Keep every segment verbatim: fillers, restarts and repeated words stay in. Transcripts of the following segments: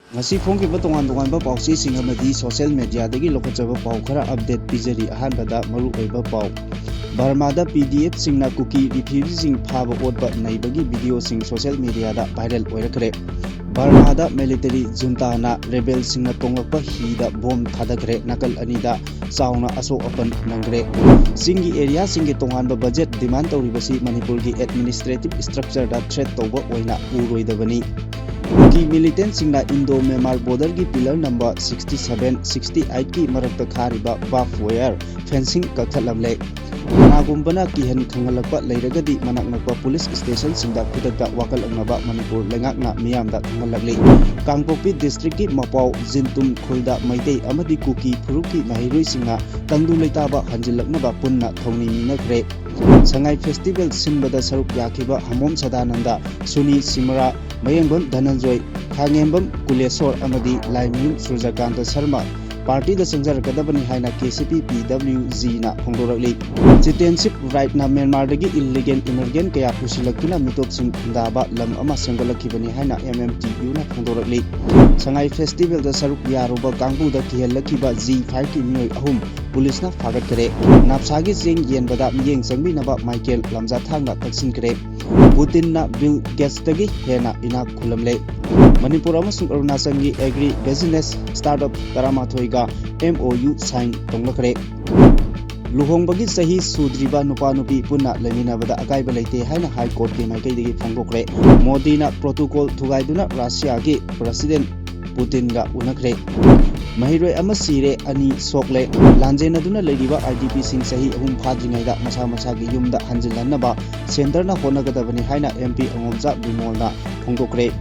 ꯉꯁꯤ ꯐꯣꯡꯈꯤꯕ ꯇꯣꯉꯥꯟ ꯇꯣꯉꯥꯟꯕ ꯄꯥꯎꯆꯦꯁꯤꯡ ꯑꯃꯗꯤ social mediaꯗꯒꯤ ꯂꯧꯈꯠꯆꯕ ꯄꯥꯎ ꯈꯔ update ꯄꯤꯖꯔꯤ꯫ ꯑꯍꯥꯟꯕꯗ ꯃꯔꯨꯑꯣꯏꯕ ꯄꯥꯎ꯫ ꯕꯔꯃꯥꯗ P D Fꯁꯤꯡꯅ ꯀꯨꯀꯤ refugeeꯁꯤꯡ ꯐꯥꯕ ꯑꯣꯠꯄ ꯅꯩꯕꯒꯤ videoꯁꯤꯡ social mediaꯗ viral ꯑꯣꯏꯔꯛꯈ꯭ꯔꯦ꯫ ꯕꯔꯃꯥꯗ military juntaꯅ rebelꯁꯤꯡꯅ ꯇꯣꯡꯂꯛꯄ ꯍꯤꯗ bomb ꯊꯥꯗꯈ꯭ꯔꯦ꯫ ꯅꯥꯀꯜ ꯑꯅꯤꯗ ꯆꯥꯎꯅ ꯑꯁꯣꯛ ꯑꯄꯟ ꯅꯪꯈ꯭ꯔꯦ꯫ ꯆꯤꯡꯒꯤ areaꯁꯤꯡꯒꯤ ꯇꯣꯉꯥꯟꯕ budget demand ꯇꯧꯔꯤꯕꯁꯤ ꯃꯅꯤꯄꯨꯔꯒꯤ administrative structureꯗ threat ꯇꯧꯕ ꯑꯣꯏꯅ ꯎꯔꯣꯏꯗꯕꯅꯤ꯫ ꯀꯨꯀꯤ militantꯁꯤꯡꯅ Indo Myanmar borderꯒꯤ pillar number sixty seven, sixty eightꯀꯤ ꯃꯔꯛꯇ ꯈꯥꯔꯤꯕ barbed wire fencing ꯀꯛꯊꯠꯂꯝꯂꯦ꯫ ꯀꯅꯥꯒꯨꯝꯕꯅ ꯀꯤꯍꯟ ꯈꯪꯍꯜꯂꯛꯄ ꯂꯩꯔꯒꯗꯤ ꯃꯅꯥꯛ ꯅꯛꯄ police stationꯁꯤꯡꯗ ꯈꯨꯗꯛꯇ ꯋꯥꯀꯠꯂꯛꯅꯕ ꯃꯅꯤꯄꯨꯔ ꯂꯩꯉꯥꯛꯅ ꯃꯤꯌꯥꯝꯗ ꯈꯪꯍꯜꯂꯛꯂꯤ꯫ ꯀꯥꯡꯄꯣꯛꯄꯤ districtꯀꯤ ꯃꯄꯥꯎ ꯖꯤꯟꯇꯨꯝ ꯈꯨꯜꯗ ꯃꯩꯇꯩ ꯑꯃꯗꯤ ꯀꯨꯀꯤ ꯐꯨꯔꯨꯞꯀꯤ ꯃꯍꯩꯔꯣꯏꯁꯤꯡꯅ ꯇꯪꯗꯨ ꯂꯩꯇꯥꯕ ꯍꯟꯖꯤꯜꯂꯛꯅꯕ ꯄꯨꯟꯅ ꯊꯧꯅꯤꯃꯤꯟꯅꯈ꯭ꯔꯦ꯫ ꯁꯉꯥꯏ festival ꯁꯤꯟꯕꯗ ꯁꯔꯨꯛ ꯌꯥꯈꯤꯕ ꯍꯃꯣꯝ ꯁꯗꯥꯅꯟꯗ, ꯁꯨꯅꯤ ꯁꯤꯃꯔꯥ, ꯃꯌꯦꯡꯕꯝ ꯙꯅꯟꯖꯣꯏ, ꯈꯥꯉꯦꯝꯕꯝ ꯀꯨꯂꯦꯁꯣꯔ ꯑꯃꯗꯤ ꯂꯥꯏꯃꯌꯨꯝ ꯁꯨꯔꯖꯀꯥꯟꯇ ꯁꯔꯃ partyꯗ ꯆꯪꯖꯔꯛꯀꯗꯕꯅꯤ ꯍꯥꯏꯅ K C P P W Gꯅ ꯐꯣꯡꯗꯣꯔꯛꯂꯤ꯫ Citizenship rightꯅ ꯃ꯭ꯌꯥꯟꯃꯥꯔꯗꯒꯤ illegal immigrant ꯀꯌꯥ ꯄꯨꯁꯤꯜꯂꯛꯇꯨꯅ ꯃꯤꯇꯣꯞꯁꯤꯡ ꯈꯨꯟꯗꯥꯕ ꯂꯝ ꯑꯃ ꯁꯦꯝꯒꯠꯂꯛꯈꯤꯕꯅꯤ ꯍꯥꯏꯅ M M T Uꯅ ꯐꯣꯡꯗꯣꯔꯛꯂꯤ꯫ ꯁꯉꯥꯏ festivalꯗ ꯁꯔꯨꯛ ꯌꯥꯔꯨꯕ ꯀꯥꯡꯕꯨꯗ ꯀꯤꯍꯜꯂꯛꯈꯤꯕ G fiveꯀꯤ ꯃꯤꯑꯣꯏ ꯑꯍꯨꯝ ꯄꯨꯂꯤꯁꯅ ꯐꯥꯒꯠꯈ꯭ꯔꯦ꯫ ꯅꯥꯞꯁꯥꯒꯤ ꯆꯦꯡ ꯌꯦꯟꯕꯗ ꯃꯤꯠꯌꯦꯡ ꯆꯪꯕꯤꯅꯕ ꯃꯥꯏꯀꯦꯜ ꯂꯝꯖꯥꯊꯥꯡꯅ ꯇꯛꯁꯤꯟꯈ꯭ꯔꯦ꯫ ꯄꯨꯇꯤꯟꯅ Bill Gatesꯇꯒꯤ ꯍꯦꯟꯅ ꯏꯅꯥꯛ ꯈꯨꯜꯂꯝꯂꯦ꯫ ꯃꯅꯤꯄꯨꯔ ꯑꯃꯁꯨꯡ ꯑꯔꯨꯅꯥꯆꯜꯒꯤ agri business startup ꯇꯔꯥꯃꯥꯊꯣꯏꯒ M O U sign ꯇꯧꯅꯈ꯭ꯔꯦ꯫ ꯂꯨꯍꯣꯡꯕꯒꯤ ꯆꯍꯤ ꯁꯨꯗ꯭ꯔꯤꯕ ꯅꯨꯄꯥ ꯅꯨꯄꯤ ꯄꯨꯟꯅ ꯂꯩꯃꯤꯟꯅꯕꯗ ꯑꯀꯥꯏꯕ ꯂꯩꯇꯦ ꯍꯥꯏꯅ High Courtꯀꯤ ꯃꯥꯏꯀꯩꯗꯒꯤ ꯐꯣꯡꯗꯣꯛꯈ꯭ꯔꯦ꯫ ꯃꯣꯗꯤꯅ protocol ꯊꯨꯒꯥꯏꯗꯨꯅ ꯔꯁꯤꯌꯥꯒꯤ President ꯄꯨꯇꯤꯟꯒ ꯎꯅꯈ꯭ꯔꯦ꯫ ꯃꯍꯩꯔꯣꯏ ꯑꯃ ꯁꯤꯔꯦ, ꯑꯅꯤ ꯁꯣꯛꯂꯦ꯫ ꯂꯥꯟꯖꯦꯟꯅꯗꯨꯅ ꯂꯩꯔꯤꯕ I D Pꯁꯤꯡ ꯆꯍꯤ ꯑꯍꯨꯝ ꯐꯥꯗ꯭ꯔꯤꯉꯩꯗ ꯃꯁꯥ ꯃꯁꯥꯒꯤ ꯌꯨꯝꯗ ꯍꯟꯖꯤꯜꯍꯟꯅꯕ centreꯅ ꯍꯣꯠꯅꯒꯗꯕꯅꯤ ꯍꯥꯏꯅ M P ꯑꯉꯣꯝꯆꯥ ꯕꯤꯃꯣꯜꯅ ꯐꯣꯡꯗꯣꯛꯈ꯭ꯔꯦ꯫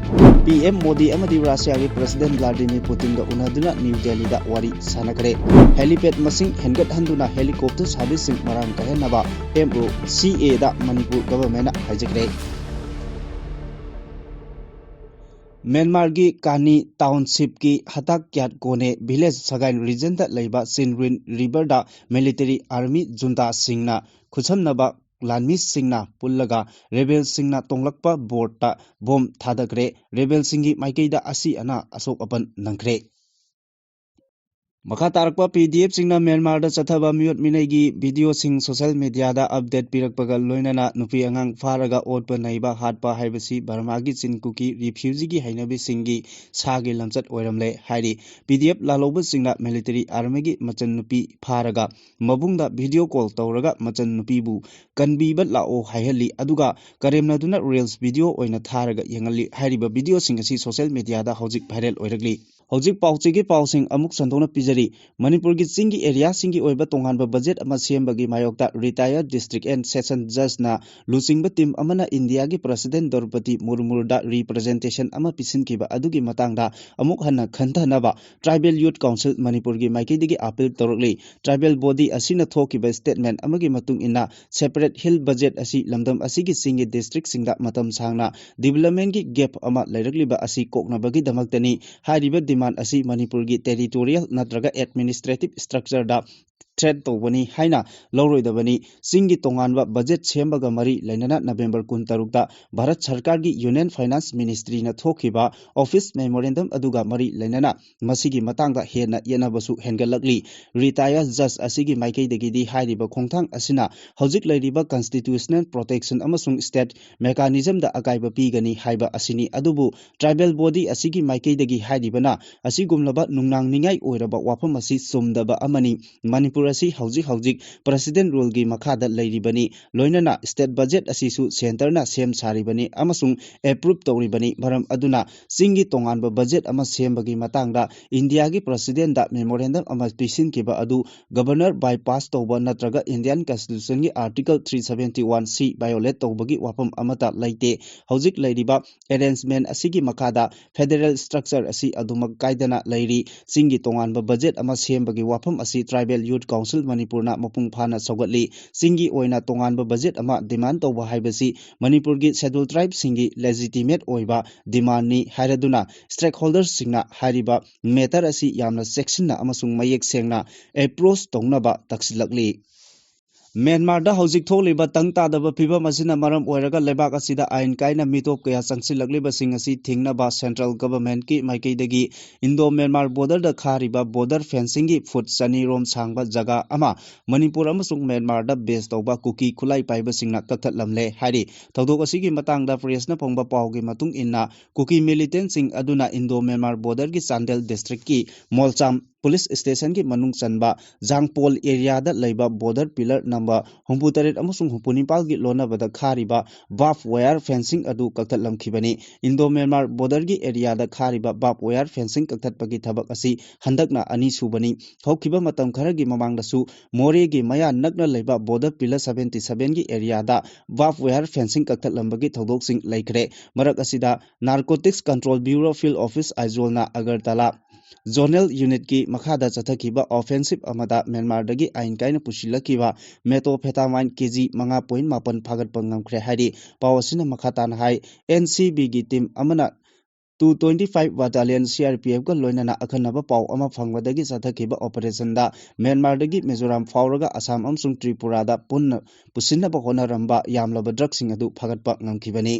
P M Modi ꯑꯃꯗꯤ ꯔꯁꯤꯌꯥꯒꯤ President Vladimir Putinꯒ ꯎꯅꯗꯨꯅ New Delhiꯗ ꯋꯥꯔꯤ ꯁꯥꯟꯅꯈ꯭ꯔꯦ꯫ Helipad ꯃꯁꯤꯡ ꯍꯦꯟꯒꯠꯍꯟꯗꯨꯅ helicopter serviceꯁꯤꯡ ꯃꯔꯥꯡ ꯀꯥꯏꯍꯟꯅꯕ M O C Aꯗ ꯃꯅꯤꯄꯨꯔ governmentꯅ ꯍꯥꯏꯖꯈ꯭ꯔꯦ꯫ ꯃ꯭ꯌꯥꯟꯃꯥꯔꯒꯤ ꯀꯥꯅꯤ townshipꯀꯤ ꯍꯇꯥꯛ ꯀ꯭ꯌꯥꯠ ꯀꯣꯅꯦ village Sagaing regionꯗ ꯂꯩꯕ Chinrin riverꯗ military army juntaꯁꯤꯡꯅ ꯈꯨꯠꯁꯝꯅꯕ ꯂꯥꯟꯃꯤꯁꯤꯡꯅ ꯄꯨꯜꯂꯒ ꯔꯦꯕꯦꯜꯁꯤꯡꯅ ꯇꯣꯡꯂꯛꯄ ꯕꯣꯠꯇ ꯕꯣꯝ ꯊꯥꯗꯈ꯭ꯔꯦ꯫ ꯔꯦꯕꯦꯜꯁꯤꯡꯒꯤ ꯃꯥꯏꯀꯩꯗ ꯑꯁꯤ ꯑꯅꯥ ꯑꯁꯣꯛ ꯑꯄꯟ ꯅꯪꯈ꯭ꯔꯦ꯫ ꯃꯈꯥ ꯇꯥꯔꯛꯄ, ꯄꯤ ꯗꯤ ꯑꯦꯐꯁꯤꯡꯅ ꯃ꯭ꯌꯥꯟꯃꯥꯔꯗ ꯆꯠꯊꯕ ꯃꯤꯑꯣꯠ ꯃꯤꯅꯩꯒꯤ ꯚꯤꯗꯤꯑꯣꯁꯤꯡ ꯁꯣꯁꯦꯜ ꯃꯤꯗꯤꯌꯥꯗ ꯑꯞꯗꯦꯠ ꯄꯤꯔꯛꯄꯒ ꯂꯣꯏꯅꯅ ꯅꯨꯄꯤ ꯑꯉꯥꯡ ꯐꯥꯔꯒ ꯑꯣꯠꯄ ꯅꯩꯕ, ꯍꯥꯠꯄ ꯍꯥꯏꯕꯁꯤ ꯕꯔꯃꯥꯒꯤ ꯆꯤꯟ ꯀꯨꯀꯤ ꯔꯤꯐ꯭ꯌꯨꯖꯤꯒꯤ ꯍꯩꯅꯕꯤꯁꯤꯡꯒꯤ ꯁꯥꯒꯤ ꯂꯝꯆꯠ ꯑꯣꯏꯔꯝꯂꯦ ꯍꯥꯏꯔꯤ꯫ ꯄꯤ ꯗꯤ ꯑꯦꯐ ꯂꯥꯜꯍꯧꯕꯁꯤꯡꯅ ꯃꯤꯂꯤꯇꯔꯤ ꯑꯥꯔꯃꯤꯒꯤ ꯃꯆꯟꯅꯨꯄꯤ ꯐꯥꯔꯒ ꯃꯕꯨꯡꯗ ꯚꯤꯗꯤꯑꯣ ꯀꯣꯜ ꯇꯧꯔꯒ ꯃꯆꯟꯅꯨꯄꯤꯕꯨ "ꯀꯟꯕꯤꯕ ꯂꯥꯛꯑꯣ" ꯍꯥꯏꯍꯜꯂꯤ, ꯑꯗꯨꯒ ꯀꯔꯦꯝꯅꯗꯨꯅ ꯔꯤꯜꯁ ꯚꯤꯗꯤꯑꯣ ꯑꯣꯏꯅ ꯊꯥꯔꯒ ꯌꯦꯡꯍꯜꯂꯤ꯫ ꯍꯥꯏꯔꯤꯕ ꯚꯤꯗꯤꯑꯣꯁꯤꯡ ꯑꯁꯤ ꯁꯣꯁꯦꯜ ꯃꯤꯗꯤꯌꯥꯗ ꯍꯧꯖꯤꯛ ꯚꯥꯏꯔꯦꯜ ꯑꯣꯏꯔꯛꯂꯤ꯫ ꯍꯧꯖꯤꯛ ꯄꯥꯎꯆꯦꯒꯤ ꯄꯥꯎꯁꯤꯡ ꯑꯃꯨꯛ ꯁꯟꯗꯣꯛꯅ ꯄꯤꯖꯔꯤ꯫ ꯃꯅꯤꯄꯨꯔꯒꯤ ꯆꯤꯡꯒꯤ ꯑꯦꯔꯤꯌꯥꯁꯤꯡꯒꯤ ꯑꯣꯏꯕ ꯇꯣꯉꯥꯟꯕ ꯕꯖꯦꯠ ꯑꯃ ꯁꯦꯝꯕꯒꯤ ꯃꯥꯌꯣꯛꯇ ꯔꯤꯇꯥꯌꯔ ꯗꯤꯁꯇ꯭ꯔꯤꯛ ꯑꯦꯟ ꯁꯦꯁꯟ ꯖꯖꯅ ꯂꯨꯆꯤꯡꯕ ꯇꯤꯝ ꯑꯃꯅ ꯏꯟꯗꯤꯌꯥꯒꯤ ꯄ꯭ꯔꯁꯤꯗꯦꯟ ꯗ꯭ꯔꯧꯄꯗꯤ ꯃꯨꯔꯃꯨꯗ ꯔꯤꯄ꯭ꯔꯖꯦꯟꯇꯦꯁꯟ ꯑꯃ ꯄꯤꯁꯤꯟꯈꯤꯕ ꯑꯗꯨꯒꯤ ꯃꯇꯥꯡꯗ ꯑꯃꯨꯛ ꯍꯟꯅ ꯈꯟꯊꯅꯕ ꯇ꯭ꯔꯥꯏꯕꯦꯜ ꯌꯨꯠ ꯀꯥꯎꯟꯁꯤꯜ ꯃꯅꯤꯄꯨꯔꯒꯤ ꯃꯥꯏꯀꯩꯗꯒꯤ ꯑꯥꯄꯤꯜ ꯇꯧꯔꯛꯂꯤ꯫ ꯇ꯭ꯔꯥꯏꯕꯦꯜ ꯕꯣꯗꯤ ꯑꯁꯤꯅ ꯊꯣꯛꯈꯤꯕ ꯁ꯭ꯇꯦꯠꯃꯦꯟ ꯑꯃꯒꯤ ꯃꯇꯨꯡ ꯏꯟꯅ, ꯁꯦꯄꯔꯦꯠ ꯍꯤꯜ ꯕꯖꯦꯠ ꯑꯁꯤ ꯂꯝꯗꯝ ꯑꯁꯤꯒꯤ ꯆꯤꯡꯒꯤ ꯗꯤꯁꯇ꯭ꯔꯤꯛꯁꯤꯡꯗ ꯃꯇꯝ ꯁꯥꯡꯅ ꯗꯤꯕꯂꯞꯃꯦꯟꯒꯤ ꯒꯦꯞ ꯑꯃ ꯂꯩꯔꯛꯂꯤꯕ ꯑꯁꯤ ꯀꯣꯛꯅꯕꯒꯤꯗꯃꯛꯇꯅꯤ꯫ ꯍꯥꯏꯔꯤꯕ ꯗꯤꯃꯥꯟ ꯑꯁꯤ ꯃꯅꯤꯄꯨꯔꯒꯤ ꯇꯦꯔꯤꯇꯣꯔꯤꯌꯦꯜ ꯅꯠꯇ꯭ꯔꯒ ꯑꯦꯗꯃꯤꯅꯤꯁꯇ꯭ꯔꯦꯇꯤꯚ ꯁ꯭ꯇ꯭ꯔꯛꯆꯔꯗ ꯊ꯭ꯔꯦꯠ ꯇꯧꯕꯅꯤ ꯍꯥꯏꯅ ꯂꯧꯔꯣꯏꯗꯕꯅꯤ꯫ ꯆꯤꯡꯒꯤ ꯇꯣꯉꯥꯟꯕ ꯕꯖꯦꯠ ꯁꯦꯝꯕꯒ ꯃꯔꯤ ꯂꯩꯅꯅ ꯅꯕꯦꯝꯕꯔ ꯀꯨꯟꯇꯔꯨꯛꯇ ꯚꯥꯔꯠ ꯁꯔꯀꯥꯔꯒꯤ ꯌꯨꯅꯤꯌꯟ ꯐꯥꯏꯅꯥꯟꯁ ꯃꯤꯅꯤꯁꯇ꯭ꯔꯤꯅ ꯊꯣꯛꯈꯤꯕ ꯑꯣꯐꯤꯁ ꯃꯦꯃꯣꯔꯦꯟꯗꯝ ꯑꯗꯨꯒ ꯃꯔꯤ ꯂꯩꯅꯅ ꯃꯁꯤꯒꯤ ꯃꯇꯥꯡꯗ ꯍꯦꯟꯅ ꯌꯦꯠꯅꯕꯁꯨ ꯍꯦꯟꯒꯠꯂꯛꯂꯤ꯫ ꯔꯤꯇꯥꯌꯔ ꯖꯖ ꯑꯁꯤꯒꯤ ꯃꯥꯏꯀꯩꯗꯒꯤꯗꯤ ꯍꯥꯏꯔꯤꯕ ꯈꯣꯡꯊꯥꯡ ꯑꯁꯤꯅ ꯍꯧꯖꯤꯛ ꯂꯩꯔꯤꯕ ꯀꯟꯁꯇꯤꯇ꯭ꯌꯨꯁꯅꯦꯜ ꯄ꯭ꯔꯣꯇꯦꯛꯁꯟ ꯑꯃꯁꯨꯡ ꯁ꯭ꯇꯦꯠ ꯃꯦꯀꯥꯅꯤꯖꯝꯗ ꯑꯀꯥꯏꯕ ꯄꯤꯒꯅꯤ ꯍꯥꯏꯕ ꯑꯁꯤꯅꯤ꯫ ꯑꯗꯨꯕꯨ ꯇ꯭ꯔꯥꯏꯕꯦꯜ ꯕꯣꯗꯤ ꯑꯁꯤꯒꯤ ꯃꯥꯏꯀꯩꯗꯒꯤ ꯍꯥꯏꯔꯤꯕꯅ ꯑꯁꯤꯒꯨꯝꯂꯕ ꯅꯨꯡꯅꯥꯡꯅꯤꯡꯉꯥꯏ ꯑꯣꯏꯔꯕ ꯋꯥꯐꯝ ꯑꯁꯤ ꯆꯨꯝꯗꯕ ꯑꯃꯅꯤ꯫ ꯃꯅꯤꯄꯨꯔ ꯑꯁꯤ ꯍꯧꯖꯤꯛ ꯍꯧꯖꯤꯛ ꯄ꯭ꯔꯁꯤꯗꯦꯟ ꯔꯨꯜꯒꯤ ꯃꯈꯥꯗ ꯂꯩꯔꯤꯕꯅꯤ, ꯂꯣꯏꯅꯅ ꯁ꯭ꯇꯦꯠ ꯕꯖꯦꯠ ꯑꯁꯤꯁꯨ ꯁꯦꯟꯇꯔꯅ ꯁꯦꯝ ꯁꯥꯔꯤꯕꯅꯤ ꯑꯃꯁꯨꯡ ꯑꯦꯄ꯭ꯔꯨꯞ ꯇꯧꯔꯤꯕꯅꯤ꯫ ꯃꯔꯝ ꯑꯗꯨꯅ ꯆꯤꯡꯒꯤ ꯇꯣꯉꯥꯟꯕ ꯕꯖꯦꯠ ꯑꯃ ꯁꯦꯝꯕꯒꯤ ꯃꯇꯥꯡꯗ ꯏꯟꯗꯤꯌꯥꯒꯤ ꯄ꯭ꯔꯁꯤꯗꯦꯟꯗ ꯃꯦꯃꯣꯔꯦꯟꯗꯝ ꯑꯃ ꯄꯤꯁꯤꯟꯈꯤꯕ ꯑꯗꯨ ꯒꯕꯔꯅꯔ ꯕꯥꯏꯄꯥꯁ ꯇꯧꯕ ꯅꯠꯇ꯭ꯔꯒ ꯏꯟꯗꯤꯌꯥꯟ ꯀꯟꯁꯇꯤꯇ꯭ꯌꯨꯁꯟꯒꯤ article three seventy one C violate ꯇꯧꯕꯒꯤ ꯋꯥꯐꯝ ꯑꯃꯠꯇ ꯂꯩꯇꯦ꯫ ꯍꯧꯖꯤꯛ ꯂꯩꯔꯤꯕ ꯑꯦꯔꯦꯟꯖꯃꯦꯟ ꯑꯁꯤꯒꯤ ꯃꯈꯥꯗ ꯐꯦꯗꯔꯦꯜ ꯁ꯭ꯇ꯭ꯔꯛꯆꯔ ꯑꯁꯤ ꯑꯗꯨꯃꯛ ꯀꯥꯏꯗꯅ ꯂꯩꯔꯤ꯫ ꯆꯤꯡꯒꯤ ꯇꯣꯉꯥꯟꯕ ꯕꯖꯦꯠ ꯑꯃ ꯁꯦꯝꯕꯒꯤ ꯋꯥꯐꯝ ꯑꯁꯤ ꯇ꯭ꯔꯥꯏꯕꯦꯜ ꯌꯨꯠ ꯀꯥꯎꯟꯁꯤꯜ ꯃꯅꯤꯄꯨꯔꯅ ꯃꯄꯨꯡ ꯐꯥꯅ ꯁꯧꯒꯠꯂꯤ꯫ ꯆꯤꯡꯒꯤ ꯑꯣꯏꯅ ꯇꯣꯉꯥꯟꯕ ꯕꯖꯦꯠ ꯑꯃ ꯗꯤꯃꯥꯟ ꯇꯧꯕ ꯍꯥꯏꯕꯁꯤ ꯃꯅꯤꯄꯨꯔꯒꯤ ꯁꯦꯗ꯭ꯌꯨꯜ ꯇ꯭ꯔꯥꯏꯕꯁꯤꯡꯒꯤ ꯂꯦꯖꯤꯇꯤꯃꯦꯠ ꯑꯣꯏꯕ ꯗꯤꯃꯥꯟꯅꯤ ꯍꯥꯏꯔꯗꯨꯅ ꯁ꯭ꯇꯦꯛꯍꯣꯜꯗꯔꯁꯤꯡꯅ ꯍꯥꯏꯔꯤꯕ ꯃꯦꯇꯔ ꯑꯁꯤ ꯌꯥꯝꯅ ꯆꯦꯛꯁꯤꯟꯅ ꯑꯃꯁꯨꯡ ꯃꯌꯦꯛ ꯁꯦꯡꯅ ꯑꯦꯄ꯭ꯔꯣꯆ ꯇꯧꯅꯕ ꯇꯛꯁꯤꯜꯂꯛꯂꯤ꯫ ꯃ꯭ꯌꯥꯟꯃꯥꯔꯗ ꯍꯧꯖꯤꯛ ꯊꯣꯛꯂꯤꯕ ꯇꯪ ꯇꯥꯗꯕ ꯐꯤꯕꯝ ꯑꯁꯤꯅ ꯃꯔꯝ ꯑꯣꯏꯔꯒ ꯂꯩꯕꯥꯛ ꯑꯁꯤꯗ ꯑꯥꯏꯟ ꯀꯥꯏꯅ ꯃꯤꯇꯣꯞ ꯀꯌꯥ ꯆꯪꯁꯤꯜꯂꯛꯂꯤꯕꯁꯤꯡ ꯑꯁꯤ ꯊꯤꯡꯅꯕ central governmentꯀꯤ ꯃꯥꯏꯀꯩꯗꯒꯤ Indo Myanmar borderꯗ Kharif border fencingꯒꯤ food ꯆꯅꯤ ꯔꯣꯝ ꯁꯥꯡꯕ ꯖꯒꯥ ꯑꯃ ꯃꯅꯤꯄꯨꯔ ꯑꯃꯁꯨꯡ ꯃ꯭ꯌꯥꯟꯃꯥꯔꯗ base ꯇꯧꯕ ꯀꯨꯀꯤ ꯈꯨꯠꯂꯥꯏ ꯄꯥꯏꯕꯁꯤꯡꯅ ꯀꯛꯊꯠꯂꯝꯂꯦ ꯍꯥꯏꯔꯤ꯫ ꯊꯧꯗꯣꯛ ꯑꯁꯤꯒꯤ ꯃꯇꯥꯡꯗ pressꯅ ꯐꯣꯡꯕ ꯄꯥꯎꯒꯤ ꯃꯇꯨꯡ ꯏꯟꯅ, ꯀꯨꯀꯤ militantꯁꯤꯡ ꯑꯗꯨꯅ ꯏꯟꯗꯣ ꯃ꯭ꯌꯥꯟꯃꯥꯔ borderꯒꯤ ꯆꯥꯟꯗꯦꯜ districtꯀꯤ ꯃꯣꯜꯆꯥꯝ police stationꯒꯤ ꯃꯅꯨꯡ ꯆꯟꯕ ꯖꯥꯡꯄꯣꯜ areaꯗ ꯂꯩꯕ border pillar number ꯍꯨꯝꯐꯨ ꯇꯔꯦꯠ ꯑꯃꯁꯨꯡ ꯍꯨꯝꯐꯨ ꯅꯤꯄꯥꯜꯒꯤ ꯂꯣꯟꯅꯕꯗ ꯈꯥꯔꯤꯕ barbed wire fencing ꯑꯗꯨ ꯀꯛꯊꯠꯂꯝꯈꯤꯕꯅꯤ꯫ ꯏꯟꯗꯣ ꯃ꯭ꯌꯥꯟꯃꯥꯔ borderꯒꯤ areaꯗ ꯈꯥꯔꯤꯕ barbed wire fencing ꯀꯛꯊꯠꯄꯒꯤ ꯊꯕꯛ ꯑꯁꯤ ꯍꯟꯗꯛꯅ ꯑꯅꯤꯁꯨꯕꯅꯤ꯫ ꯍꯧꯈꯤꯕ ꯃꯇꯝ ꯈꯔꯒꯤ ꯃꯃꯥꯡꯗꯁꯨ ꯃꯣꯔꯦꯒꯤ ꯃꯌꯥ ꯅꯛꯅ ꯂꯩꯕ border pillar seventy sevenꯒꯤ areaꯗ barbed wire fencing ꯀꯛꯊꯠꯂꯝꯕꯒꯤ ꯊꯧꯗꯣꯛꯁꯤꯡ ꯂꯩꯈ꯭ꯔꯦ꯫ ꯃꯔꯛ ꯑꯁꯤꯗ Narcotics Control Bureau Field Office Aizawl ꯅ ꯑꯒꯔꯇꯂꯥ zonal unitꯀꯤ ꯃꯈꯥꯗ ꯆꯠꯊꯈꯤꯕ offensive ꯑꯃꯗ ꯃ꯭ꯌꯥꯟꯃꯥꯔꯗꯒꯤ ꯑꯥꯏꯟ ꯀꯥꯏꯅ ꯄꯨꯁꯤꯜꯂꯛꯈꯤꯕ methamphetamine ꯀꯦ ꯖꯤ ꯃꯉꯥ ꯄꯣꯏꯟ ꯃꯥꯄꯟ ꯐꯥꯒꯠꯄ ꯉꯝꯈ꯭ꯔꯦ ꯍꯥꯏꯔꯤ꯫ ꯄꯥꯎ ꯑꯁꯤꯅ ꯃꯈꯥ ꯇꯥꯅ ꯍꯥꯏ, NCBꯒꯤ team ꯑꯃꯅ two twenty five battalion CRPFꯀ ꯂꯣꯏꯅꯅ ꯑꯈꯟꯅꯕ ꯄꯥꯎ ꯑꯃ ꯐꯪꯕꯗꯒꯤ ꯆꯠꯊꯈꯤꯕ operationꯗ ꯃ꯭ꯌꯥꯟꯃꯥꯔꯗꯒꯤ ꯃꯤꯖꯣꯔꯥꯝ ꯐꯥꯎꯔꯒ ꯑꯁꯥꯝ ꯑꯃꯁꯨꯡ ꯇ꯭ꯔꯤꯄꯨꯔꯥꯗ ꯄꯨꯟꯅ ꯄꯨꯁꯤꯟꯅꯕ ꯍꯣꯠꯅꯔꯝꯕ ꯌꯥꯝꯂꯕ drugꯁꯤꯡ ꯑꯗꯨ ꯐꯥꯒꯠꯄ ꯉꯝꯈꯤꯕꯅꯤ꯫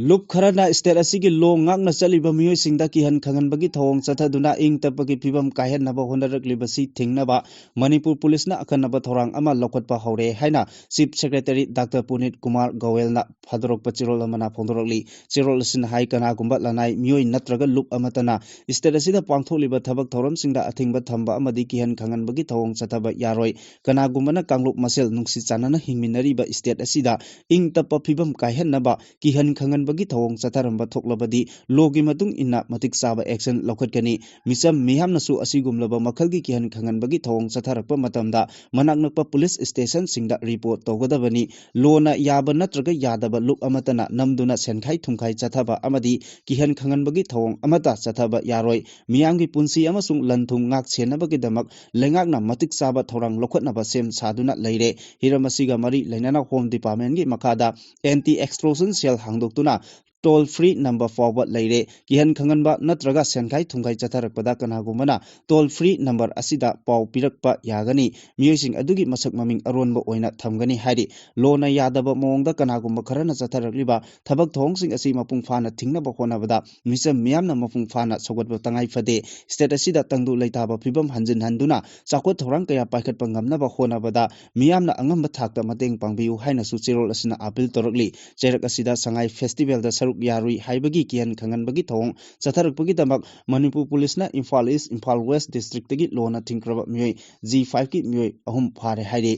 ꯂꯨꯞ ꯈꯔꯅ state ꯑꯁꯤꯒꯤ law ꯉꯥꯛꯅ ꯆꯠꯂꯤꯕ ꯃꯤꯑꯣꯏꯁꯤꯡꯗ ꯀꯤꯍꯟ ꯈꯪꯍꯟꯕꯒꯤ ꯊꯧꯑꯣꯡ ꯆꯠꯊꯗꯨꯅ ꯏꯪ ꯇꯞꯄꯒꯤ ꯐꯤꯕꯝ ꯀꯥꯏꯍꯟꯅꯕ ꯍꯣꯠꯅꯔꯛꯂꯤꯕꯁꯤ ꯊꯤꯡꯅꯕ ꯃꯅꯤꯄꯨꯔ policeꯅ ꯑꯈꯟꯅꯕ ꯊꯧꯔꯥꯡ ꯑꯃ ꯂꯧꯈꯠꯄ ꯍꯧꯔꯦ ꯍꯥꯏꯅ Chief Secretary Doctor ꯄꯨꯅꯤꯠ ꯀꯨꯃꯥꯔ ꯒꯣꯌꯦꯜꯅ ꯊꯥꯗꯣꯔꯛꯄ ꯆꯦꯔꯣꯜ ꯑꯃꯅ ꯐꯣꯡꯗꯣꯔꯛꯂꯤ꯫ ꯆꯦꯔꯣꯜ ꯑꯁꯤꯅ ꯍꯥꯏ, ꯀꯅꯥꯒꯨꯝꯕ ꯂꯅꯥꯏ ꯃꯤꯑꯣꯏ ꯅꯠꯇ꯭ꯔꯒ ꯂꯨꯞ ꯑꯃꯠꯇꯅ state ꯑꯁꯤꯗ ꯄꯥꯡꯊꯣꯛꯂꯤꯕ ꯊꯕꯛ ꯊꯧꯔꯝꯁꯤꯡꯗ ꯑꯊꯤꯡꯕ ꯊꯝꯕ ꯑꯃꯗꯤ ꯀꯤꯍꯟ ꯈꯪꯍꯟꯕꯒꯤ ꯊꯧꯑꯣꯡ ꯆꯠꯊꯕ ꯌꯥꯔꯣꯏ꯫ ꯀꯅꯥꯒꯨꯝꯕꯅ ꯀꯥꯡꯂꯨꯞ ꯃꯁꯦꯜ ꯅꯨꯡꯁꯤ ꯆꯥꯟꯅꯅ ꯍꯤꯡꯃꯤꯟꯅꯔꯤꯕ state ꯑꯁꯤꯗ ꯏꯪ ꯇꯞꯄ ꯐꯤꯕꯝ ꯀꯥꯏꯍꯟꯅꯕ ꯀꯤꯍꯟ ꯈꯪꯍꯟꯕꯒꯤ ꯊꯧꯑꯣꯡ ꯆꯠꯊꯔꯝꯕ ꯊꯣꯛꯂꯕꯗꯤ lawꯒꯤ ꯃꯇꯨꯡ ꯏꯟꯅ ꯃꯇꯤꯛ ꯆꯥꯕ action ꯂꯧꯈꯠꯀꯅꯤ꯫ ꯃꯤꯆꯝ ꯃꯤꯌꯥꯝꯅꯁꯨ ꯑꯁꯤꯒꯨꯝꯂꯕ ꯃꯈꯜꯒꯤ ꯀꯤꯍꯟ ꯈꯪꯍꯟꯕꯒꯤ ꯊꯧꯑꯣꯡ ꯆꯠꯊꯔꯛꯄ ꯃꯇꯝꯗ ꯃꯅꯥꯛ ꯅꯛꯄ police stationꯁꯤꯡꯗ report ꯇꯧꯒꯗꯕꯅꯤ꯫ Lawꯅ ꯌꯥꯕ ꯅꯠꯇ꯭ꯔꯒ ꯌꯥꯗꯕ ꯂꯨꯞ ꯑꯃꯠꯇꯅ ꯅꯝꯗꯨꯅ ꯁꯦꯟꯈꯥꯏ ꯊꯨꯝꯈꯥꯏ ꯆꯠꯊꯕ ꯑꯃꯗꯤ ꯀꯤꯍꯟ ꯈꯪꯍꯟꯕꯒꯤ ꯊꯧꯑꯣꯡ ꯑꯃꯠꯇ ꯆꯠꯊꯕ ꯌꯥꯔꯣꯏ꯫ ꯃꯤꯌꯥꯝꯒꯤ ꯄꯨꯟꯁꯤ ꯑꯃꯁꯨꯡ ꯂꯟ ꯊꯨꯝ ꯉꯥꯛ ꯁꯦꯟꯅꯕꯒꯤꯗꯃꯛ ꯂꯩꯉꯥꯛꯅ ꯃꯇꯤꯛ ꯆꯥꯕ ꯊꯧꯔꯥꯡ ꯂꯧꯈꯠꯅꯕ ꯁꯦꯝ ꯁꯥꯗꯨꯅ ꯂꯩꯔꯦ꯫ ꯍꯤꯔꯝ ꯑꯁꯤꯒ ꯃꯔꯤ ꯂꯩꯅꯅ Home Departmentꯀꯤ ꯃꯈꯥꯗ anti extortion cell ꯍꯥꯡꯗꯣꯛꯇꯨꯅ toll free number ꯐꯥꯎꯕ ꯂꯩꯔꯦ꯫ ꯀꯤꯍꯟ ꯈꯪꯍꯟꯕ ꯅꯠꯇ꯭ꯔꯒ ꯁꯦꯟꯈꯥꯏ ꯊꯨꯝꯈꯥꯏ ꯆꯠꯊꯔꯛꯄꯗ ꯀꯅꯥꯒꯨꯝꯕꯅ toll free number ꯑꯁꯤꯗ ꯄꯥꯎ ꯄꯤꯔꯛꯄ ꯌꯥꯒꯅꯤ꯫ ꯃꯤꯑꯣꯏꯁꯤꯡ ꯑꯗꯨꯒꯤ ꯃꯁꯛ ꯃꯃꯤꯡ ꯑꯔꯣꯟꯕ ꯑꯣꯏꯅ ꯊꯝꯒꯅꯤ ꯍꯥꯏꯔꯤ꯫ ꯂꯣꯅ ꯌꯥꯗꯕ ꯃꯑꯣꯡꯗ ꯀꯅꯥꯒꯨꯝꯕ ꯈꯔꯅ ꯆꯠꯊꯔꯛꯂꯤꯕ ꯊꯕꯛ ꯊꯧꯑꯣꯡꯁꯤꯡ ꯑꯁꯤ ꯃꯄꯨꯡ ꯐꯥꯅ ꯊꯤꯡꯅꯕ ꯍꯣꯠꯅꯕꯗ ꯃꯤꯆꯝ ꯃꯤꯌꯥꯝꯅ ꯃꯄꯨꯡ ꯐꯥꯅ ꯁꯧꯒꯠꯄ ꯇꯉꯥꯏ ꯐꯗꯦ꯫ State ꯑꯁꯤꯗ ꯇꯪꯗꯨ ꯂꯩꯇꯥꯕ ꯐꯤꯕꯝ ꯍꯟꯖꯤꯟꯍꯟꯗꯨꯅ ꯆꯥꯎꯈꯠ ꯊꯧꯔꯥꯡ ꯀꯌꯥ ꯄꯥꯏꯈꯠꯄ ꯉꯝꯅꯕ ꯍꯣꯠꯅꯕꯗ ꯃꯤꯌꯥꯝꯅ ꯑꯉꯝꯕ ꯊꯥꯛꯇ ꯃꯇꯦꯡ ꯄꯥꯡꯕꯤꯌꯨ ꯍꯥꯏꯅꯁꯨ ꯆꯦꯔꯣꯜ ꯑꯁꯤꯅ appeal ꯇꯧꯔꯛꯂꯤ꯫ ꯆꯩꯔꯛ ꯑꯁꯤꯗ ꯁꯉꯥꯏ festivalꯗ ꯁꯔꯨꯛ ꯌꯥꯔꯨꯏ ꯍꯥꯏꯕꯒꯤ ꯀꯤꯍꯟ ꯈꯪꯍꯟꯕꯒꯤ ꯊꯧꯑꯣꯡ ꯆꯠꯊꯔꯛꯄꯒꯤꯗꯃꯛ ꯃꯅꯤꯄꯨꯔ ꯄꯨꯂꯤꯁꯅ ꯏꯝꯐꯥꯜ ꯏꯁ, ꯏꯝꯐꯥꯜ ꯋꯦꯁ districtꯇꯒꯤ ꯂꯣꯅ ꯊꯤꯡꯈ꯭ꯔꯕ ꯃꯤꯑꯣꯏ G fiveꯀꯤ ꯃꯤꯑꯣꯏ ꯑꯍꯨꯝ ꯐꯥꯔꯦ ꯍꯥꯏꯔꯤ꯫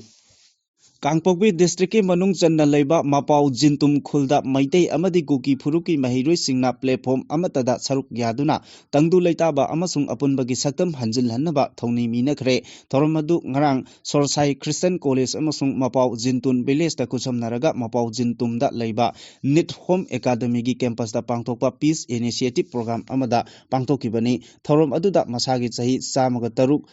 ꯀꯥꯡꯄꯣꯛꯄꯤ districtꯀꯤ ꯃꯅꯨꯡ ꯆꯟꯅ ꯂꯩꯕ ꯃꯄꯥꯎ ꯖꯤꯟꯇꯨꯝ ꯈꯨꯜꯗ ꯃꯩꯇꯩ ꯑꯃꯗꯤ ꯀꯨꯀꯤ ꯐꯨꯔꯨꯞꯀꯤ ꯃꯍꯩꯔꯣꯏꯁꯤꯡꯅ platform ꯑꯃꯠꯇꯗ ꯁꯔꯨꯛ ꯌꯥꯗꯨꯅ ꯇꯪꯗꯨ ꯂꯩꯇꯥꯕ ꯑꯃꯁꯨꯡ ꯑꯄꯨꯟꯕꯒꯤ ꯁꯛꯇꯝ ꯍꯟꯖꯤꯜꯍꯟꯅꯕ ꯊꯧꯅꯤ ꯃꯤꯅꯈ꯭ꯔꯦ꯫ ꯊꯧꯔꯝ ꯑꯗꯨ ꯉꯔꯥꯡ ꯁꯣꯔꯁꯥꯏ Christian College ꯑꯃꯁꯨꯡ ꯃꯄꯥꯎ ꯖꯤꯟꯇꯨꯟ villageꯇ ꯈꯨꯠꯁꯝꯅꯔꯒ ꯃꯄꯥꯎ ꯖꯤꯟꯇꯨꯝꯗ ꯂꯩꯕ Nit Home Academyꯒꯤ campusꯇ ꯄꯥꯡꯊꯣꯛꯄ Peace Initiative Program ꯑꯃꯗ ꯄꯥꯡꯊꯣꯛꯈꯤꯕꯅꯤ꯫ ꯊꯧꯔꯝ ꯑꯗꯨꯗ ꯃꯁꯥꯒꯤ ꯆꯍꯤ ꯆꯥꯝꯃꯒ ꯇꯔꯨꯛ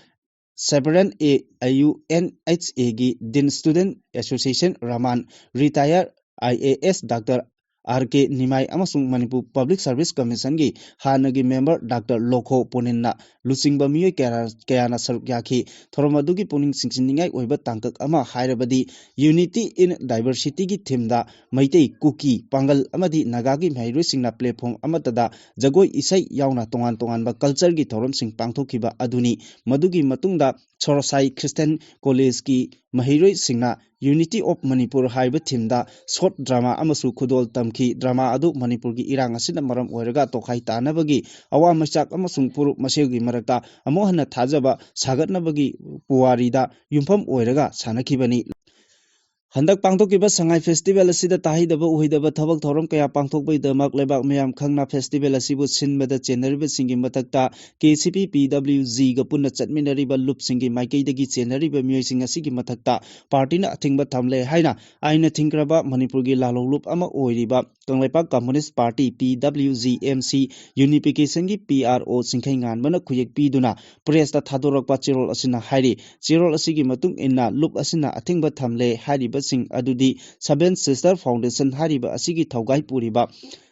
several A I U N H Aꯒꯤ Dean Student Association ꯔꯃꯥꯟ, retired I A S Doctor R K ꯅꯤꯃꯥꯏ ꯑꯃꯁꯨꯡ ꯃꯅꯤꯄꯨꯔ Public Service Commissionꯒꯤ ꯍꯥꯟꯅꯒꯤ member Doctor ꯂꯣꯈꯣ ꯄꯨꯅꯤꯟꯅ ꯂꯨꯆꯤꯡꯕ ꯃꯤꯑꯣꯏ ꯀꯌꯥ, ꯀꯌꯥꯅ ꯁꯔꯨꯛ ꯌꯥꯈꯤ꯫ ꯊꯧꯔꯝ ꯑꯗꯨꯒꯤ ꯄꯨꯛꯅꯤꯡ ꯆꯤꯡꯁꯤꯟꯅꯤꯡꯉꯥꯏ ꯑꯣꯏꯕ ꯇꯥꯡꯀꯛ ꯑꯃ ꯍꯥꯏꯔꯕꯗꯤ Unity in Diversityꯒꯤ themeꯗ ꯃꯩꯇꯩ, ꯀꯨꯀꯤ, ꯄꯥꯡꯒꯜ ꯑꯃꯗꯤ ꯅꯥꯒꯥꯒꯤ ꯃꯍꯩꯔꯣꯏꯁꯤꯡꯅ platform ꯑꯃꯠꯇꯗ ꯖꯒꯣꯏ ꯏꯁꯩ ꯌꯥꯎꯅ ꯇꯣꯉꯥꯟ ꯇꯣꯉꯥꯟꯕ cultureꯒꯤ ꯊꯧꯔꯝꯁꯤꯡ ꯄꯥꯡꯊꯣꯛꯈꯤꯕ ꯑꯗꯨꯅꯤ꯫ ꯃꯗꯨꯒꯤ ꯃꯇꯨꯡꯗ ꯁꯣꯔꯁꯥꯏ Christian Collegeꯀꯤ ꯃꯍꯩꯔꯣꯏꯁꯤꯡꯅ Unity of Manipur ꯍꯥꯏꯕ themeꯗ short drama ꯑꯃꯁꯨ ꯈꯨꯗꯣꯜ ꯇꯝꯈꯤ꯫ Drama ꯑꯗꯨ ꯃꯅꯤꯄꯨꯔꯒꯤ ꯏꯔꯥꯡ ꯑꯁꯤꯅ ꯃꯔꯝ ꯑꯣꯏꯔꯒ ꯇꯣꯈꯥꯏ ꯇꯥꯅꯕꯒꯤ ꯑꯋꯥ ꯃꯩꯆꯥꯛ ꯑꯃꯁꯨꯡ ꯐꯨꯔꯨꯞ ꯃꯁꯦꯜꯒꯤ ꯃꯔꯛꯇ ꯑꯃꯨꯛ ꯍꯟꯅ ꯊꯥꯖꯕ ꯁꯥꯒꯠꯅꯕꯒꯤ ꯄꯨꯋꯥꯔꯤꯗ ꯌꯨꯝꯐꯝ ꯑꯣꯏꯔꯒ ꯁꯥꯟꯅꯈꯤꯕꯅꯤ꯫ ꯍꯟꯗꯛ ꯄꯥꯡꯊꯣꯛꯈꯤꯕ ꯁꯉꯥꯏ festival ꯑꯁꯤꯗ ꯇꯥꯍꯩꯗꯕ ꯎꯍꯩꯗꯕ ꯊꯕꯛ ꯊꯧꯔꯝ ꯀꯌꯥ ꯄꯥꯡꯊꯣꯛꯄꯒꯤꯗꯃꯛ ꯂꯩꯕꯥꯛ ꯃꯤꯌꯥꯝ ꯈꯪꯅ festival ꯑꯁꯤꯕꯨ ꯁꯤꯟꯕꯗ ꯆꯦꯟꯅꯔꯤꯕꯁꯤꯡꯒꯤ ꯃꯊꯛꯇ K C P P W Gꯒ ꯄꯨꯟꯅ ꯆꯠꯃꯤꯟꯅꯔꯤꯕ ꯂꯨꯞꯁꯤꯡꯒꯤ ꯃꯥꯏꯀꯩꯗꯒꯤ ꯆꯦꯟꯅꯔꯤꯕ ꯃꯤꯑꯣꯏꯁꯤꯡ ꯑꯁꯤꯒꯤ ꯃꯊꯛꯇ partyꯅ ꯑꯊꯤꯡꯕ ꯊꯝꯂꯦ ꯍꯥꯏꯅ ꯑꯥꯏꯟꯅ ꯊꯤꯡꯈ꯭ꯔꯕ ꯃꯅꯤꯄꯨꯔꯒꯤ ꯂꯥꯜꯍꯧꯂꯨꯞ ꯑꯃ ꯑꯣꯏꯔꯤꯕ Kangleipak Communist Party, P W G M C, unificationꯒꯤ P R O ꯆꯤꯡꯈꯩꯉꯥꯟꯕꯅ ꯈꯨꯌꯦꯛ ꯄꯤꯗꯨꯅ pressꯇ ꯊꯥꯗꯣꯔꯛꯄ ꯆꯦꯔꯣꯜ ꯑꯁꯤꯅ ꯍꯥꯏꯔꯤ꯫ ꯆꯦꯔꯣꯜ ꯑꯁꯤꯒꯤ ꯃꯇꯨꯡ ꯏꯟꯅ ꯂꯨꯞ ꯑꯁꯤꯅ ꯑꯊꯤꯡꯕ ꯊꯝꯂꯦ ꯍꯥꯏꯔꯤꯕꯁꯤꯡ ꯑꯗꯨꯗꯤ Seven Sister Foundation ꯍꯥꯏꯔꯤꯕ ꯑꯁꯤꯒꯤ ꯊꯧꯒꯥꯏ ꯄꯨꯔꯤꯕ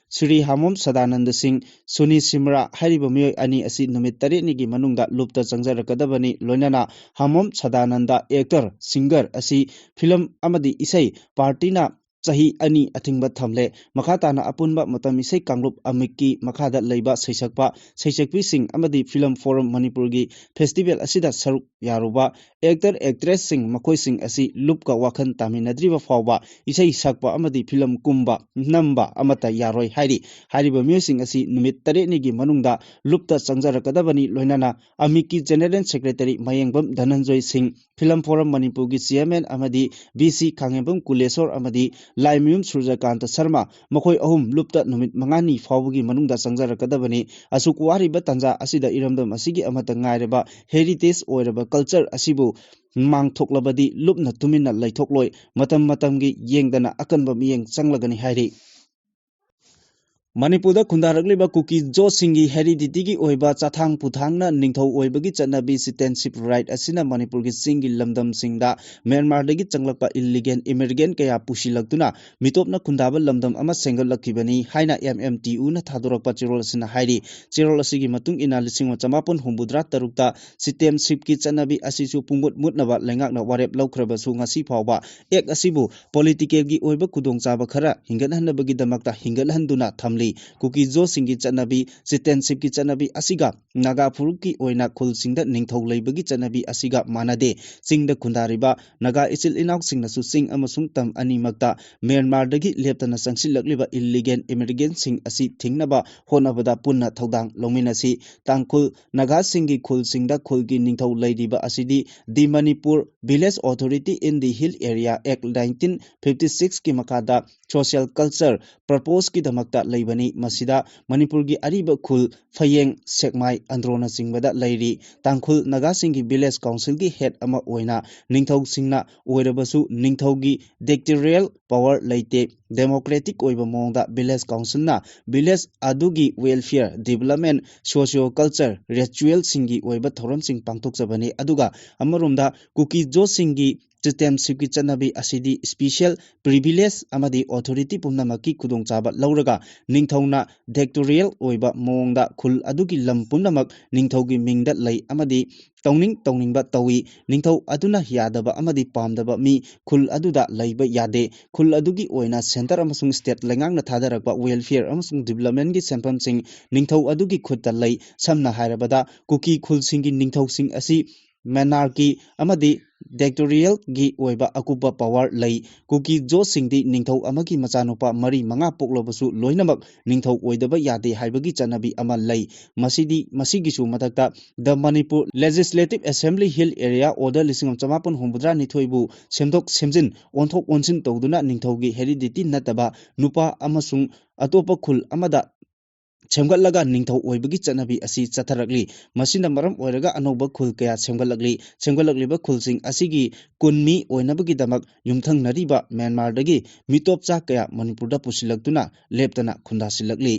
ꯁ꯭ꯔꯤ ꯍꯥꯃꯣꯝ ꯁꯗꯥꯅꯟꯗ ꯁꯤꯡ, ꯁꯨꯅꯤ ꯁꯤꯝꯔꯥ ꯍꯥꯏꯔꯤꯕ ꯃꯤꯑꯣꯏ ꯑꯅꯤ ꯑꯁꯤ ꯅꯨꯃꯤꯠ ꯇꯔꯦꯠꯅꯤꯒꯤ ꯃꯅꯨꯡꯗ ꯂꯨꯞꯇ ꯆꯪꯖꯔꯛꯀꯗꯕꯅꯤ꯫ ꯂꯣꯏꯅꯅ ꯍꯥꯃꯣꯝ ꯁꯗꯥꯅꯟꯗ, actor, singer ꯑꯁꯤ film ꯑꯃꯗꯤ ꯏꯁꯩ partyꯅ ꯆꯍꯤ ꯑꯅꯤ ꯑꯊꯤꯡꯕ ꯊꯝꯂꯦ꯫ ꯃꯈꯥ ꯇꯥꯅ ꯑꯄꯨꯟꯕ ꯃꯇꯝ ꯏꯁꯩ ꯀꯥꯡꯂꯨꯞ ꯑꯃꯤꯛꯀꯤ ꯃꯈꯥꯗ ꯂꯩꯕ ꯁꯩꯁꯛꯄ, ꯁꯩꯁꯛꯄꯤꯁꯤꯡ ꯑꯃꯗꯤ Film Forum ꯃꯅꯤꯄꯨꯔꯒꯤ festival ꯑꯁꯤꯗ ꯁꯔꯨꯛ ꯌꯥꯔꯨꯕ actor, actressꯁꯤꯡ, ꯃꯈꯣꯏꯁꯤꯡ ꯑꯁꯤ ꯂꯨꯞꯀ ꯋꯥꯈꯜ ꯇꯥꯃꯤꯟꯅꯗ꯭ꯔꯤꯕ ꯐꯥꯎꯕ ꯏꯁꯩ ꯁꯛꯄ ꯑꯃꯗꯤ film ꯀꯨꯝꯕ, ꯅꯝꯕ ꯑꯃꯠꯇ ꯌꯥꯔꯣꯏ ꯍꯥꯏꯔꯤ꯫ ꯍꯥꯏꯔꯤꯕ ꯃꯤꯑꯣꯏꯁꯤꯡ ꯑꯁꯤ ꯅꯨꯃꯤꯠ ꯇꯔꯦꯠꯅꯤꯒꯤ ꯃꯅꯨꯡꯗ ꯂꯨꯞꯇ ꯆꯪꯖꯔꯛꯀꯗꯕꯅꯤ꯫ ꯂꯣꯏꯅꯅ ꯑꯃꯤꯛꯀꯤ General Secretary ꯃꯌꯦꯡꯕꯝ ꯙꯅꯟꯖꯣꯏ ꯁꯤꯡ, Film Forum ꯃꯅꯤꯄꯨꯔꯒꯤ chairman ꯑꯃꯗꯤ VC ꯈꯥꯉꯦꯝꯕꯝ ꯀꯨꯂꯦꯁꯣꯔ ꯑꯃꯗꯤ ꯂꯥꯏꯃꯌꯨꯝ ꯁꯨꯔꯖꯀꯥꯟꯇ ꯁꯔꯃ, ꯃꯈꯣꯏ ꯑꯍꯨꯝ ꯂꯨꯞꯇ ꯅꯨꯃꯤꯠ ꯃꯉꯥꯅꯤ ꯐꯥꯎꯕꯒꯤ ꯃꯅꯨꯡꯗ ꯆꯪꯖꯔꯛꯀꯗꯕꯅꯤ꯫ ꯑꯁꯨꯛ ꯋꯥꯔꯤꯕ ꯇꯥꯟꯖꯥ ꯑꯁꯤꯗ ꯏꯔꯝꯗꯝ ꯑꯁꯤꯒꯤ ꯑꯃꯠꯇ ꯉꯥꯏꯔꯕ heritage ꯑꯣꯏꯔꯕ culture ꯑꯁꯤꯕꯨ ꯃꯥꯡꯊꯣꯛꯂꯕꯗꯤ ꯂꯨꯞꯅ ꯇꯨꯃꯤꯟꯅ ꯂꯩꯊꯣꯛꯂꯣꯏ꯫ ꯃꯇꯝ ꯃꯇꯝꯒꯤ ꯌꯦꯡꯗꯅ ꯑꯀꯟꯕ ꯃꯤꯠꯌꯦꯡ ꯆꯪꯂꯒꯅꯤ ꯍꯥꯏꯔꯤ꯫ ꯃꯅꯤꯄꯨꯔꯗ ꯈꯨꯟꯗꯥꯔꯛꯂꯤꯕ ꯀꯨꯀꯤ ꯖꯣꯁꯤꯡꯒꯤ heredityꯒꯤ ꯑꯣꯏꯕ ꯆꯥꯊꯥꯡ ꯄꯨꯊꯥꯡꯅ ꯅꯤꯡꯊꯧ ꯑꯣꯏꯕꯒꯤ ꯆꯠꯅꯕꯤ citizenship right ꯑꯁꯤꯅ ꯃꯅꯤꯄꯨꯔꯒꯤ ꯆꯤꯡꯒꯤ ꯂꯝꯗꯝꯁꯤꯡꯗ ꯃ꯭ꯌꯥꯟꯃꯥꯔꯗꯒꯤ ꯆꯪꯂꯛꯄ illegal immigrant ꯀꯌꯥ ꯄꯨꯁꯤꯜꯂꯛꯇꯨꯅ ꯃꯤꯇꯣꯞꯅ ꯈꯨꯟꯗꯥꯕ ꯂꯝꯗꯝ ꯑꯃ ꯁꯦꯝꯒꯠꯂꯛꯈꯤꯕꯅꯤ ꯍꯥꯏꯅ MMTUꯅ ꯊꯥꯗꯣꯔꯛꯄ ꯆꯦꯔꯣꯜ ꯑꯁꯤꯅ ꯍꯥꯏꯔꯤ꯫ ꯆꯦꯔꯣꯜ ꯑꯁꯤꯒꯤ ꯃꯇꯨꯡ ꯏꯟꯅ ꯂꯤꯁꯤꯡ ꯑꯃ ꯆꯃꯥꯄꯟ ꯍꯨꯝꯐꯨꯇꯔꯥ ꯇꯔꯨꯛꯇ citizenshipꯀꯤ ꯆꯠꯅꯕꯤ ꯑꯁꯤꯁꯨ ꯄꯨꯡꯃꯨꯠ ꯃꯨꯠꯅꯕ ꯂꯩꯉꯥꯛꯅ ꯋꯥꯔꯦꯞ ꯂꯧꯈ꯭ꯔꯕꯁꯨ ꯉꯁꯤ ꯐꯥꯎꯕ act ꯑꯁꯤꯕꯨ politicalꯒꯤ ꯑꯣꯏꯕ ꯈꯨꯗꯣꯡꯆꯥꯕ ꯈꯔ ꯍꯤꯡꯒꯠꯍꯟꯅꯕꯒꯤꯗꯃꯛꯇ ꯍꯤꯡꯒꯠꯍꯟꯗꯨꯅ ꯊꯝꯂꯤ꯫ ꯀꯨꯀꯤ ꯖꯣꯁꯤꯡꯒꯤ ꯆꯠꯅꯕꯤ, citizenshipꯀꯤ ꯆꯠꯅꯕꯤ ꯑꯁꯤꯒ ꯅꯥꯒꯥ ꯐꯨꯔꯨꯞꯀꯤ ꯑꯣꯏꯅ ꯈꯨꯜꯁꯤꯡꯗ ꯅꯤꯡꯊꯧ ꯂꯩꯕꯒꯤ ꯆꯠꯅꯕꯤ ꯑꯁꯤꯒ ꯃꯥꯟꯅꯗꯦ꯫ ꯆꯤꯡꯗ ꯈꯨꯟꯗꯥꯔꯤꯕ ꯅꯥꯒꯥ ꯏꯆꯤꯜ ꯏꯅꯥꯎꯁꯤꯡꯅꯁꯨ ꯆꯤꯡ ꯑꯃꯁꯨꯡ ꯇꯝ ꯑꯅꯤꯃꯛꯇ ꯃ꯭ꯌꯥꯟꯃꯥꯔꯗꯒꯤ ꯂꯦꯞꯇꯅ ꯆꯪꯁꯤꯜꯂꯛꯂꯤꯕ illegal immigrantꯁꯤꯡ ꯑꯁꯤ ꯊꯤꯡꯅꯕ ꯍꯣꯠꯅꯕꯗ ꯄꯨꯟꯅ ꯊꯧꯗꯥꯡ ꯂꯧꯃꯤꯟꯅꯁꯤ꯫ ꯇꯥꯡꯈꯨꯜ ꯅꯥꯒꯥꯁꯤꯡꯒꯤ ꯈꯨꯜꯁꯤꯡꯗ ꯈꯨꯜꯒꯤ ꯅꯤꯡꯊꯧ ꯂꯩꯔꯤꯕ ꯑꯁꯤꯗꯤ The Manipur Village Authority in the Hill Area Act nineteen fifty sixꯀꯤ ꯃꯈꯥꯗ social culture purposeꯀꯤꯗꯃꯛꯇ ꯂꯩꯕꯅꯤ꯫ ꯃꯁꯤꯗ ꯃꯅꯤꯄꯨꯔꯒꯤ ꯑꯔꯤꯕ ꯈꯨꯜ ꯐꯌꯦꯡ, ꯁꯦꯛꯃꯥꯏ, ꯑꯟꯗ꯭ꯔꯣꯅꯆꯤꯡꯕꯗ ꯂꯩꯔꯤ꯫ ꯇꯥꯡꯈꯨꯜ ꯅꯥꯒꯥꯁꯤꯡꯒꯤ village councilꯒꯤ head ꯑꯃ ꯑꯣꯏꯅ ꯅꯤꯡꯊꯧꯁꯤꯡꯅ ꯑꯣꯏꯔꯕꯁꯨ ꯅꯤꯡꯊꯧꯒꯤ dictatorial power ꯂꯩꯇꯦ꯫ democratic ꯑꯣꯏꯕ ꯃꯑꯣꯡꯗ village councilꯅ village ꯑꯗꯨꯒꯤ welfare, development, socio culture, ritualꯁꯤꯡꯒꯤ ꯑꯣꯏꯕ ꯊꯧꯔꯝꯁꯤꯡ ꯄꯥꯡꯊꯣꯛꯆꯕꯅꯤ꯫ ꯑꯗꯨꯒ ꯑꯃꯔꯣꯝꯗ ꯀꯨꯀꯤ ꯖꯣꯁꯤꯡꯒꯤ citizenshipꯀꯤ ꯆꯠꯅꯕꯤ ꯑꯁꯤꯗꯤ special privilege ꯑꯃꯗꯤ authority ꯄꯨꯝꯅꯃꯛꯀꯤ ꯈꯨꯗꯣꯡꯆꯥꯕ ꯂꯧꯔꯒ ꯅꯤꯡꯊꯧꯅ dictatorial ꯑꯣꯏꯕ ꯃꯑꯣꯡꯗ ꯈꯨꯜ ꯑꯗꯨꯒꯤ ꯂꯝ ꯄꯨꯝꯅꯃꯛ ꯅꯤꯡꯊꯧꯒꯤ ꯃꯤꯡꯗ ꯂꯩ ꯑꯃꯗꯤ ꯇꯧꯅꯤꯡ ꯇꯧꯅꯤꯡꯕ ꯇꯧꯏ꯫ ꯅꯤꯡꯊꯧ ꯑꯗꯨꯅ ꯌꯥꯗꯕ ꯑꯃꯗꯤ ꯄꯥꯝꯗꯕ ꯃꯤ ꯈꯨꯜ ꯑꯗꯨꯗ ꯂꯩꯕ ꯌꯥꯗꯦ꯫ ꯈꯨꯜ ꯑꯗꯨꯒꯤ ꯑꯣꯏꯅ centre ꯑꯃꯁꯨꯡ state ꯂꯩꯉꯥꯛꯅ ꯊꯥꯗꯔꯛꯄ welfare ꯑꯃꯁꯨꯡ developmentꯀꯤ ꯁꯦꯟꯐꯝꯁꯤꯡ ꯅꯤꯡꯊꯧ ꯑꯗꯨꯒꯤ ꯈꯨꯠꯇ ꯂꯩ꯫ ꯁꯝꯅ ꯍꯥꯏꯔꯕꯗ, ꯀꯨꯀꯤ ꯈꯨꯜꯁꯤꯡꯒꯤ ꯅꯤꯡꯊꯧꯁꯤꯡ ꯑꯁꯤ monarchy ꯑꯃꯗꯤ dictatorialꯒꯤ ꯑꯣꯏꯕ ꯑꯀꯨꯞꯄ power ꯂꯩ꯫ ꯀꯨꯀꯤ ꯖꯣꯁꯤꯡꯗꯤ ꯅꯤꯡꯊꯧ ꯑꯃꯒꯤ ꯃꯆꯥꯅꯨꯄꯥ ꯃꯔꯤ ꯃꯉꯥ ꯄꯣꯛꯂꯕꯁꯨ ꯂꯣꯏꯅꯃꯛ ꯅꯤꯡꯊꯧ ꯑꯣꯏꯗꯕ ꯌꯥꯗꯦ ꯍꯥꯏꯕꯒꯤ ꯆꯠꯅꯕꯤ ꯑꯃ ꯂꯩ꯫ ꯃꯁꯤꯗꯤ, ꯃꯁꯤꯒꯤꯁꯨ ꯃꯊꯛꯇ The Manipur Legislative Assembly Hill Area Order ꯂꯤꯁꯤꯡ ꯑꯃ ꯆꯃꯥꯄꯟ ꯍꯨꯝꯐꯨꯇꯔꯥ ꯅꯤꯊꯣꯏꯕꯨ ꯁꯦꯝꯗꯣꯛ ꯁꯦꯝꯖꯤꯟ, ꯑꯣꯟꯊꯣꯛ ꯑꯣꯟꯁꯤꯟ ꯇꯧꯗꯨꯅ ꯅꯤꯡꯊꯧꯒꯤ heredity ꯅꯠꯇꯕ ꯅꯨꯄꯥ ꯑꯃꯁꯨꯡ ꯑꯇꯣꯞꯄ ꯈꯨꯜ ꯑꯃꯗ ꯁꯦꯝꯒꯠꯂꯒ ꯅꯤꯡꯊꯧ ꯑꯣꯏꯕꯒꯤ ꯆꯠꯅꯕꯤ ꯑꯁꯤ ꯆꯠꯊꯔꯛꯂꯤ꯫ ꯃꯁꯤꯅ ꯃꯔꯝ ꯑꯣꯏꯔꯒ ꯑꯅꯧꯕ ꯈꯨꯜ ꯀꯌꯥ ꯁꯦꯝꯒꯠꯂꯛꯂꯤ꯫ ꯁꯦꯝꯒꯠꯂꯛꯂꯤꯕ ꯈꯨꯜꯁꯤꯡ ꯑꯁꯤꯒꯤ ꯀꯨꯟ ꯃꯤ ꯑꯣꯏꯅꯕꯒꯤꯗꯃꯛ ꯌꯨꯝꯊꯪꯅꯔꯤꯕ ꯃ꯭ꯌꯥꯟꯃꯥꯔꯗꯒꯤ ꯃꯤꯇꯣꯞꯆꯥ ꯀꯌꯥ ꯃꯅꯤꯄꯨꯔꯗ ꯄꯨꯁꯤꯜꯂꯛꯇꯨꯅ ꯂꯦꯞꯇꯅ ꯈꯨꯟꯗꯥꯁꯤꯜꯂꯛꯂꯤ꯫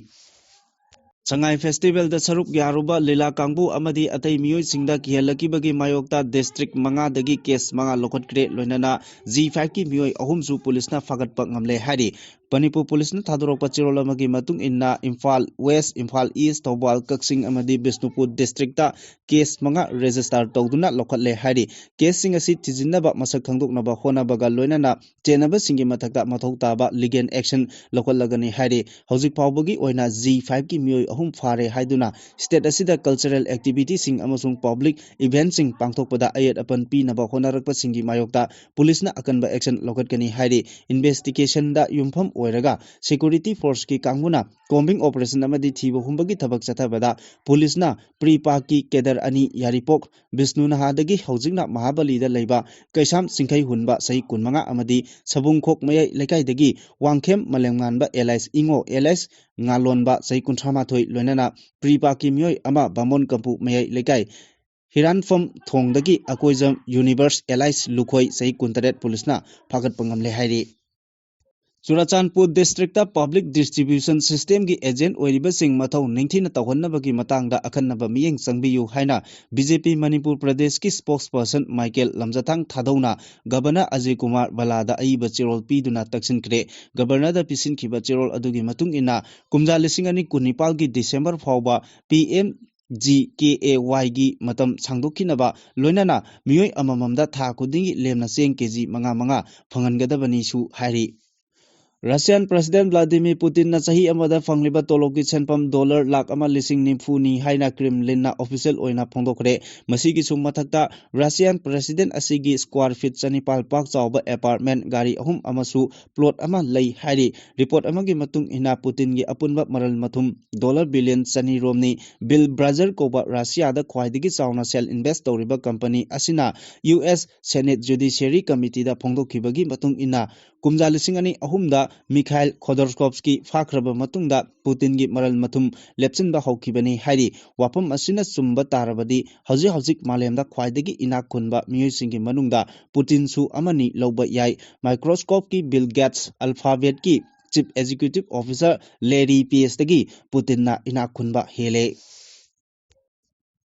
ꯁꯉꯥꯏ festivalꯗ ꯁꯔꯨꯛ ꯌꯥꯔꯨꯕ ꯂꯤꯂꯥ ꯀꯥꯡꯕꯨ ꯑꯃꯗꯤ ꯑꯇꯩ ꯃꯤꯑꯣꯏꯁꯤꯡꯗ ꯀꯤꯍꯜꯂꯛꯈꯤꯕꯒꯤ ꯃꯥꯌꯣꯛꯇ district ꯃꯉꯥꯗꯒꯤ case ꯃꯉꯥ ꯂꯧꯈꯠꯈ꯭ꯔꯦ꯫ ꯂꯣꯏꯅꯅ G fiveꯀꯤ ꯃꯤꯑꯣꯏ ꯑꯍꯨꯝꯁꯨ ꯄꯨꯂꯤꯁꯅ ꯐꯥꯒꯠꯄ ꯉꯝꯂꯦ ꯍꯥꯏꯔꯤ꯫ ꯃꯅꯤꯄꯨꯔ ꯄꯨꯂꯤꯁꯅ ꯊꯥꯗꯣꯔꯛꯄ ꯆꯦꯔꯣꯜ ꯑꯃꯒꯤ ꯃꯇꯨꯡ ꯏꯟꯅ, ꯏꯝꯐꯥꯜ West, ꯏꯝꯐꯥꯜ East, ꯊꯧꯕꯥꯜ, ꯀꯛꯆꯤꯡ ꯑꯃꯗꯤ ꯕꯤꯁꯅꯨꯄꯨꯔ districtꯇ case ꯃꯉꯥ register ꯇꯧꯗꯨꯅ ꯂꯧꯈꯠꯂꯦ ꯍꯥꯏꯔꯤ꯫ Caseꯁꯤꯡ ꯑꯁꯤ ꯊꯤꯖꯤꯟꯅꯕ, ꯃꯁꯛ ꯈꯪꯗꯣꯛꯅꯕ ꯍꯣꯠꯅꯕꯒ ꯂꯣꯏꯅꯅ ꯆꯦꯟꯅꯕꯁꯤꯡꯒꯤ ꯃꯊꯛꯇ ꯃꯊꯧ ꯇꯥꯕ legal action ꯂꯧꯈꯠꯂꯒꯅꯤ ꯍꯥꯏꯔꯤ꯫ ꯍꯧꯖꯤꯛ ꯐꯥꯎꯕꯒꯤ ꯑꯣꯏꯅ G fiveꯀꯤ ꯃꯤꯑꯣꯏ ꯑꯍꯨꯝ ꯐꯥꯔꯦ ꯍꯥꯏꯗꯨꯅ state ꯑꯁꯤꯗ cultural activityꯁꯤꯡ ꯑꯃꯁꯨꯡ public eventꯁꯤꯡ ꯄꯥꯡꯊꯣꯛꯄꯗ ꯑꯌꯦꯠ ꯑꯄꯟ ꯄꯤꯅꯕ ꯍꯣꯠꯅꯔꯛꯄꯁꯤꯡꯒꯤ ꯃꯥꯌꯣꯛꯇ ꯄꯨꯂꯤꯁꯅ ꯑꯀꯟꯕ action ꯂꯧꯈꯠꯀꯅꯤ ꯍꯥꯏꯔꯤ꯫ Investigationꯗ ꯌꯨꯝꯐꯝ ꯑꯣꯏꯔꯒ security forceꯀꯤ ꯀꯥꯡꯕꯨꯅ combing operation ꯑꯃꯗꯤ ꯊꯤꯕ ꯍꯨꯝꯕꯒꯤ ꯊꯕꯛ ꯆꯠꯊꯕꯗ ꯄꯨꯂꯤꯁꯅ PREPAꯀꯤ cadre ꯑꯅꯤ ꯌꯥꯏꯔꯤꯄꯣꯛ ꯕꯤꯁꯅꯨꯅꯍꯥꯗꯒꯤ ꯍꯧꯖꯤꯛꯅ ꯃꯍꯥꯕꯂꯤꯗ ꯂꯩꯕ ꯀꯩꯁꯥꯝ ꯆꯤꯡꯈꯩ ꯍꯨꯟꯕ ꯆꯍꯤ ꯀꯨꯟꯃꯉꯥ ꯑꯃꯗꯤ ꯁꯕꯨꯡꯈꯣꯛ ꯃꯌꯥꯏ ꯂꯩꯀꯥꯏꯗꯒꯤ ꯋꯥꯡꯈꯦꯝ ꯃꯂꯦꯝꯉꯥꯟꯕ alias ꯏꯉꯣ alias ꯉꯥꯂꯣꯟꯕ ꯆꯍꯤ ꯀꯨꯟꯊ꯭ꯔꯥ ꯃꯥꯊꯣꯏ ꯂꯣꯏꯅꯅ PREPAꯀꯤ ꯃꯤꯑꯣꯏ ꯑꯃ ꯕꯥꯃꯣꯟ ꯀꯝꯄꯨ ꯃꯌꯥꯏ ꯂꯩꯀꯥꯏ ꯍꯤꯔꯥꯟꯐꯝ ꯊꯣꯡꯗꯒꯤ ꯑꯀꯣꯏꯖꯝ ꯌꯨꯅꯤꯚꯔꯁ alias ꯂꯨꯈꯣꯏ ꯆꯍꯤ ꯀꯨꯟꯇꯔꯦꯠ ꯄꯨꯂꯤꯁꯅ ꯐꯥꯒꯠꯄ ꯉꯝꯂꯦ ꯍꯥꯏꯔꯤ꯫ ꯆꯨꯔꯥꯆꯥꯟꯄꯨꯔ ꯗꯤꯁꯇ꯭ꯔꯤꯛꯇ ꯄꯕ꯭ꯂꯤꯛ ꯗꯤꯁꯇ꯭ꯔꯤꯕ꯭ꯌꯨꯁꯟ ꯁꯤꯁꯇꯦꯝꯒꯤ ꯑꯦꯖꯦꯟꯠ ꯑꯣꯏꯔꯤꯕꯁꯤꯡ ꯃꯊꯧ ꯅꯤꯡꯊꯤꯅ ꯇꯧꯍꯟꯅꯕꯒꯤ ꯃꯇꯥꯡꯗ ꯑꯈꯟꯅꯕ ꯃꯤꯠꯌꯦꯡ ꯆꯪꯕꯤꯌꯨ ꯍꯥꯏꯅ ꯕꯤ ꯖꯦ ꯄꯤ ꯃꯅꯤꯄꯨꯔ ꯄ꯭ꯔꯗꯦꯁꯀꯤ ꯁ꯭ꯄꯣꯛꯁꯄꯔꯁꯟ ꯃꯥꯏꯀꯦꯜ ꯂꯝꯖꯥꯊꯥꯡ ꯊꯥꯗꯧꯅ ꯒꯕꯔꯅꯔ ꯑꯖꯌ ꯀꯨꯃꯥꯔ ꯚꯜꯂꯥꯗ ꯑꯏꯕ ꯆꯦꯔꯣꯜ ꯄꯤꯗꯨꯅ ꯇꯛꯁꯤꯟꯈ꯭ꯔꯦ꯫ ꯒꯕꯔꯅꯔꯗ ꯄꯤꯁꯤꯟꯈꯤꯕ ꯆꯦꯔꯣꯜ ꯑꯗꯨꯒꯤ ꯃꯇꯨꯡ ꯏꯟꯅ, ꯀꯨꯝꯖꯥ ꯂꯤꯁꯤꯡ ꯑꯅꯤ ꯀꯨꯟꯅꯤꯄꯥꯜꯒꯤ ꯗꯤꯁꯦꯝꯕꯔ ꯐꯥꯎꯕ P M G K A ꯋꯥꯏꯒꯤ ꯃꯇꯝ ꯁꯥꯡꯗꯣꯛꯈꯤꯅꯕ, ꯂꯣꯏꯅꯅ ꯃꯤꯑꯣꯏ ꯑꯃꯃꯝꯗ ꯊꯥ ꯈꯨꯗꯤꯡꯒꯤ ꯂꯦꯝꯅ ꯆꯦꯡ ꯀꯦ ꯖꯤ ꯃꯉꯥ ꯃꯉꯥ ꯐꯪꯍꯟꯒꯗꯕꯅꯤꯁꯨ ꯍꯥꯏꯔꯤ꯫ ꯔꯁꯤꯌꯥꯟ ꯄ꯭ꯔꯁꯤꯗꯦꯟ ꯚ꯭ꯂꯥꯗꯤꯃꯤꯔ ꯄꯨꯇꯤꯟꯅ ꯆꯍꯤ ꯑꯃꯗ ꯐꯪꯂꯤꯕ ꯇꯣꯂꯣꯞꯀꯤ ꯁꯦꯟꯐꯝ ꯗꯣꯂꯔ ꯂꯥꯈ ꯑꯃ ꯂꯤꯁꯤꯡ ꯅꯤꯐꯨꯅꯤ ꯍꯥꯏꯅ ꯀ꯭ꯔꯦꯝꯂꯤꯟꯅ ꯑꯣꯐꯤꯁꯤꯌꯦꯜ ꯑꯣꯏꯅ ꯐꯣꯡꯗꯣꯛꯈ꯭ꯔꯦ꯫ ꯃꯁꯤꯒꯤꯁꯨ ꯃꯊꯛꯇ, ꯔꯁꯤꯌꯥꯟ ꯄ꯭ꯔꯁꯤꯗꯦꯟ ꯑꯁꯤꯒꯤ ꯁ꯭ꯀ꯭ꯋꯥꯔ ꯐꯤꯠ ꯆꯅꯤꯄꯥꯜ ꯄꯥꯛ ꯆꯥꯎꯕ ꯑꯦꯄꯥꯔꯠꯃꯦꯟ, ꯒꯥꯔꯤ ꯑꯍꯨꯝ ꯑꯃꯁꯨ ꯄ꯭ꯂꯣꯠ ꯑꯃ ꯂꯩ ꯍꯥꯏꯔꯤ꯫ ꯔꯤꯄꯣꯔꯠ ꯑꯃꯒꯤ ꯃꯇꯨꯡ ꯏꯟꯅ, ꯄꯨꯇꯤꯟꯒꯤ ꯑꯄꯨꯟꯕ ꯃꯔꯜ ꯃꯊꯨꯝ ꯗꯣꯂꯔ ꯕꯤꯂꯤꯌꯟ ꯆꯅꯤ ꯔꯣꯝꯅꯤ꯫ ꯕꯤꯜ ꯕ꯭ꯔꯥꯖꯔ ꯀꯧꯕ ꯔꯁꯤꯌꯥꯗ ꯈ꯭ꯋꯥꯏꯗꯒꯤ ꯆꯥꯎꯅ ꯁꯦꯜ ꯏꯟꯚꯦꯁ꯭ꯠ ꯇꯧꯔꯤꯕ ꯀꯝꯄꯅꯤ ꯑꯁꯤꯅ ꯌꯨ ꯑꯦꯁ ꯁꯦꯅꯦꯠ ꯖꯨꯗꯤꯁꯤꯌꯔꯤ ꯀꯃꯤꯇꯤꯗ ꯐꯣꯡꯗꯣꯛꯈꯤꯕꯒꯤ ꯃꯇꯨꯡ ꯏꯟꯅ, ꯀꯨꯝꯖꯥ ꯂꯤꯁꯤꯡ ꯑꯅꯤ ꯑꯍꯨꯝꯗ ꯃꯤꯈꯥꯏꯜ ꯈꯣꯗꯣꯔꯀꯣꯚꯁ꯭ꯀꯤ ꯐꯥꯈ꯭ꯔꯕ ꯃꯇꯨꯡꯗ ꯄꯨꯇꯤꯟꯒꯤ ꯃꯔꯜ ꯃꯊꯨꯝ ꯂꯦꯞꯁꯤꯟꯕ ꯍꯧꯈꯤꯕꯅꯤ ꯍꯥꯏꯔꯤ꯫ ꯋꯥꯐꯝ ꯑꯁꯤꯅ ꯆꯨꯝꯕ ꯇꯥꯔꯕꯗꯤ, ꯍꯧꯖꯤꯛ ꯍꯧꯖꯤꯛ ꯃꯥꯂꯦꯝꯗ ꯈ꯭ꯋꯥꯏꯗꯒꯤ ꯏꯅꯥꯛ ꯈꯨꯟꯕ ꯃꯤꯑꯣꯏꯁꯤꯡꯒꯤ ꯃꯅꯨꯡꯗ ꯄꯨꯇꯤꯟꯁꯨ ꯑꯃꯅꯤ ꯂꯧꯕ ꯌꯥꯏ꯫ Microsoft ꯀꯤ ꯕꯤꯜ ꯒꯦꯠꯁ, Alphabet ꯀꯤ ꯆꯤꯐ ꯑꯦꯛꯖꯤꯀ꯭ꯌꯨꯇꯤꯚ ꯑꯣꯐꯤꯁꯥꯔ ꯂꯦꯔꯤ ꯄꯦꯖꯇꯒꯤ ꯄꯨꯇꯤꯟꯅ ꯏꯅꯥꯛ ꯈꯨꯟꯕ ꯍꯦꯜꯂꯦ꯫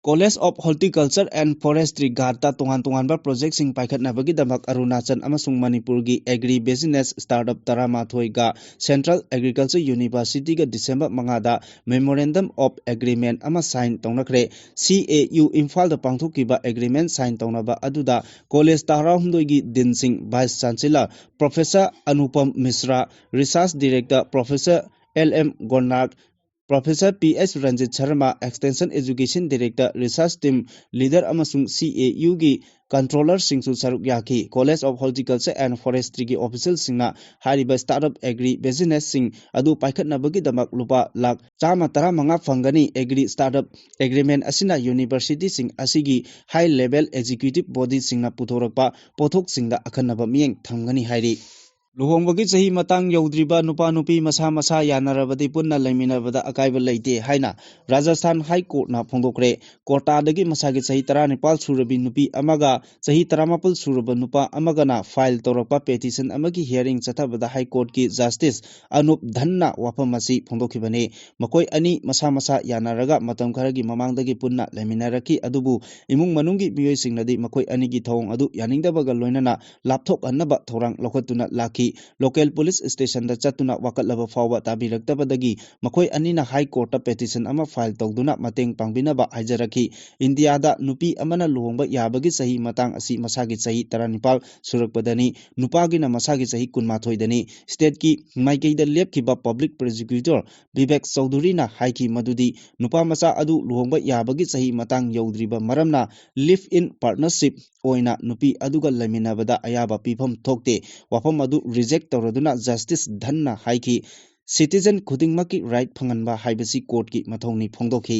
College of Horticulture and Forestry ꯘꯥꯠꯇ ꯇꯣꯉꯥꯟ ꯇꯣꯉꯥꯟꯕ ꯄ꯭ꯔꯣꯖꯦꯛꯁꯤꯡ ꯄꯥꯏꯈꯠꯅꯕꯒꯤꯗꯃꯛ ꯑꯔꯨꯅꯥꯆꯜ ꯑꯃꯁꯨꯡ ꯃꯅꯤꯄꯨꯔꯒꯤ ꯑꯦꯒ꯭ꯔꯤ ꯕꯤꯖꯤꯅꯦꯁ ꯁ꯭ꯇꯥꯔꯠꯑꯞ ꯇꯔꯥꯃꯥꯊꯣꯏꯒ ꯁꯦꯟꯇ꯭ꯔꯦꯜ ꯑꯦꯒ꯭ꯔꯤꯀꯜꯆꯔ ꯌꯨꯅꯤꯚꯔꯁꯤꯇꯤꯒ ꯗꯤꯁꯦꯝꯕꯔ ꯃꯉꯥꯗ Memorandum of Agreement ꯑꯃ ꯁꯥꯏꯟ ꯇꯧꯅꯈ꯭ꯔꯦ꯫ ꯁꯤ ꯑꯦ ꯌꯨ ꯏꯝꯐꯥꯜꯗ ꯄꯥꯡꯊꯣꯛꯈꯤꯕ ꯑꯦꯒ꯭ꯔꯤꯃꯦꯟ ꯁꯥꯏꯟ ꯇꯧꯅꯕ ꯑꯗꯨꯗ ꯀꯣꯂꯦꯖ ꯇꯔꯥꯍꯨꯝꯗꯣꯏꯒꯤ ꯗꯤꯟꯁꯤꯡ, vice chancellor professor Anupam Mishra, research director professor L M Garnayak, professor P S Ranjit Sharma, extension education director, research team leader ꯑꯃꯁꯨꯡ ꯁꯤ ꯑꯦ ꯌꯨꯒꯤ ꯀꯟꯇ꯭ꯔꯣꯂꯔꯁꯤꯡꯁꯨ ꯁꯔꯨꯛ ꯌꯥꯈꯤ꯫ College of Horticulture and Forestry ꯒꯤ ꯑꯣꯐꯤꯁꯤꯌꯦꯜꯁꯤꯡꯅ ꯍꯥꯏꯔꯤꯕ ꯁ꯭ꯇꯥꯔꯠꯑꯞ ꯑꯦꯒ꯭ꯔꯤ ꯕꯤꯖꯤꯅꯦꯁꯁꯤꯡ ꯑꯗꯨ ꯄꯥꯏꯈꯠꯅꯕꯒꯤꯗꯃꯛ ꯂꯨꯄꯥ ꯂꯥꯈ ꯆꯥꯝꯃ ꯇꯔꯥꯃꯉꯥ ꯐꯪꯒꯅꯤ꯫ ꯑꯦꯒ꯭ꯔꯤ ꯁ꯭ꯇꯥꯔꯠꯑꯞ ꯑꯦꯒ꯭ꯔꯤꯃꯦꯟ ꯑꯁꯤꯅ ꯌꯨꯅꯤꯚꯔꯁꯤꯇꯤꯁꯤꯡ ꯑꯁꯤꯒꯤ ꯍꯥꯏ ꯂꯦꯚꯦꯜ ꯑꯦꯛꯖꯤꯀ꯭ꯌꯨꯇꯤꯚ ꯕꯣꯗꯤꯁꯤꯡꯅ ꯄꯨꯊꯣꯔꯛꯄ ꯄꯣꯠꯊꯣꯛꯁꯤꯡꯗ ꯑꯈꯟꯅꯕ ꯃꯤꯠꯌꯦꯡ ꯊꯝꯒꯅꯤ ꯍꯥꯏꯔꯤ꯫ ꯂꯨꯍꯣꯡꯕꯒꯤ ꯆꯍꯤ ꯃꯇꯥꯡ ꯌꯧꯗ꯭ꯔꯤꯕ ꯅꯨꯄꯥ ꯅꯨꯄꯤ ꯃꯁꯥ ꯃꯁꯥ ꯌꯥꯅꯔꯕꯗꯤ ꯄꯨꯟꯅ ꯂꯩꯃꯤꯟꯅꯕꯗ ꯑꯀꯥꯏꯕ ꯂꯩꯇꯦ ꯍꯥꯏꯅ ꯔꯥꯖꯁꯊꯥꯟ ꯍꯥꯏ ꯀꯣꯔꯠꯅ ꯐꯣꯡꯗꯣꯛꯈ꯭ꯔꯦ꯫ ꯀꯣꯇꯥꯗꯒꯤ ꯃꯁꯥꯒꯤ ꯆꯍꯤ ꯇꯔꯥꯅꯤꯄꯥꯜ ꯁꯨꯔꯕꯤ ꯅꯨꯄꯤ ꯑꯃꯒ ꯆꯍꯤ ꯇꯔꯥꯃꯥꯄꯜ ꯁꯨꯔꯕ ꯅꯨꯄꯥ ꯑꯃꯒꯅ ꯐꯥꯏꯜ ꯇꯧꯔꯛꯄ ꯄꯦꯇꯤꯁꯟ ꯑꯃꯒꯤ ꯍꯤꯌꯥꯔꯤꯡ ꯆꯠꯊꯕꯗ ꯍꯥꯏ ꯀꯣꯔꯠꯀꯤ ꯖꯁꯇꯤꯁ ꯑꯅꯨꯞ ꯙꯟꯅ ꯋꯥꯐꯝ ꯑꯁꯤ ꯐꯣꯡꯗꯣꯛꯈꯤꯕꯅꯤ꯫ ꯃꯈꯣꯏ ꯑꯅꯤ ꯃꯁꯥ ꯃꯁꯥ ꯌꯥꯅꯔꯒ ꯃꯇꯝ ꯈꯔꯒꯤ ꯃꯃꯥꯡꯗꯒꯤ ꯄꯨꯟꯅ ꯂꯩꯃꯤꯟꯅꯔꯛꯈꯤ, ꯑꯗꯨꯕꯨ ꯏꯃꯨꯡ ꯃꯅꯨꯡꯒꯤ ꯃꯤꯑꯣꯏꯁꯤꯡꯅꯗꯤ ꯃꯈꯣꯏ ꯑꯅꯤꯒꯤ ꯊꯧꯑꯣꯡ ꯑꯗꯨ ꯌꯥꯅꯤꯡꯗꯕꯒ ꯂꯣꯏꯅꯅ ꯂꯥꯞꯊꯣꯛꯍꯟꯅꯕ ꯊꯧꯔꯥꯡ ꯂꯧꯈꯠꯇꯨꯅ ꯂꯥꯛꯈꯤ꯫ ꯂꯣꯀꯦꯜ ꯄꯨꯂꯤꯁ ꯁ꯭ꯇꯦꯁꯟꯗ ꯆꯠꯇꯨꯅ ꯋꯥꯀꯠꯂꯕ ꯐꯥꯎꯕ ꯇꯥꯕꯤꯔꯛꯇꯕꯗꯒꯤ ꯃꯈꯣꯏ ꯑꯅꯤꯅ ꯍꯥꯏ ꯀꯣꯔꯠꯇ ꯄꯦꯇꯤꯁꯟ ꯑꯃ ꯐꯥꯏꯜ ꯇꯧꯗꯨꯅ ꯃꯇꯦꯡ ꯄꯥꯡꯕꯤꯅꯕ ꯍꯥꯏꯖꯔꯛꯈꯤ꯫ ꯏꯟꯗꯤꯌꯥꯗ ꯅꯨꯄꯤ ꯑꯃꯅ ꯂꯨꯍꯣꯡꯕ ꯌꯥꯕꯒꯤ ꯆꯍꯤ ꯃꯇꯥꯡ ꯑꯁꯤ ꯃꯁꯥꯒꯤ ꯆꯍꯤ ꯇꯔꯥꯅꯤꯄꯥꯜ ꯁꯨꯔꯛꯄꯗꯅꯤ, ꯅꯨꯄꯥꯒꯤꯅ ꯃꯁꯥꯒꯤ ꯆꯍꯤ ꯀꯨꯟꯃꯥꯊꯣꯏꯗꯅꯤ꯫ ꯁ꯭ꯇꯦꯠꯀꯤ ꯃꯥꯏꯀꯩꯗ ꯂꯦꯞꯈꯤꯕ ꯄꯕ꯭ꯂꯤꯛ ꯄ꯭ꯔꯣꯁꯤꯀ꯭ꯌꯨꯇꯔ ꯕꯤꯕꯦꯛ ꯆꯧꯙꯨꯔꯤꯅ ꯍꯥꯏꯈꯤ ꯃꯗꯨꯗꯤ ꯅꯨꯄꯥ ꯃꯆꯥ ꯑꯗꯨ ꯂꯨꯍꯣꯡꯕ ꯌꯥꯕꯒꯤ ꯆꯍꯤ ꯃꯇꯥꯡ ꯌꯧꯗ꯭ꯔꯤꯕ ꯃꯔꯝꯅ ꯂꯤꯚ ꯏꯟ ꯄꯥꯔꯠꯅꯔꯁꯤꯞ ꯑꯣꯏꯅ ꯅꯨꯄꯤ ꯑꯗꯨꯒ ꯂꯩꯃꯤꯟꯅꯕꯗ ꯑꯌꯥꯕ ꯄꯤꯐꯝ ꯊꯣꯛꯇꯦ꯫ ꯋꯥꯐꯝ ꯑꯗꯨ ꯔꯤꯖꯦꯛ ꯇꯧꯔꯗꯨꯅ ꯖꯁꯇꯤꯁ ꯙꯟꯅ ꯍꯥꯏꯈꯤ, ꯁꯤꯇꯤꯖꯟ ꯈꯨꯗꯤꯡꯃꯛꯀꯤ ꯔꯥꯏꯠ ꯐꯪꯍꯟꯕ ꯍꯥꯏꯕꯁꯤ ꯀꯣꯔꯠꯀꯤ ꯃꯊꯧꯅꯤ ꯐꯣꯡꯗꯣꯛꯈꯤ꯫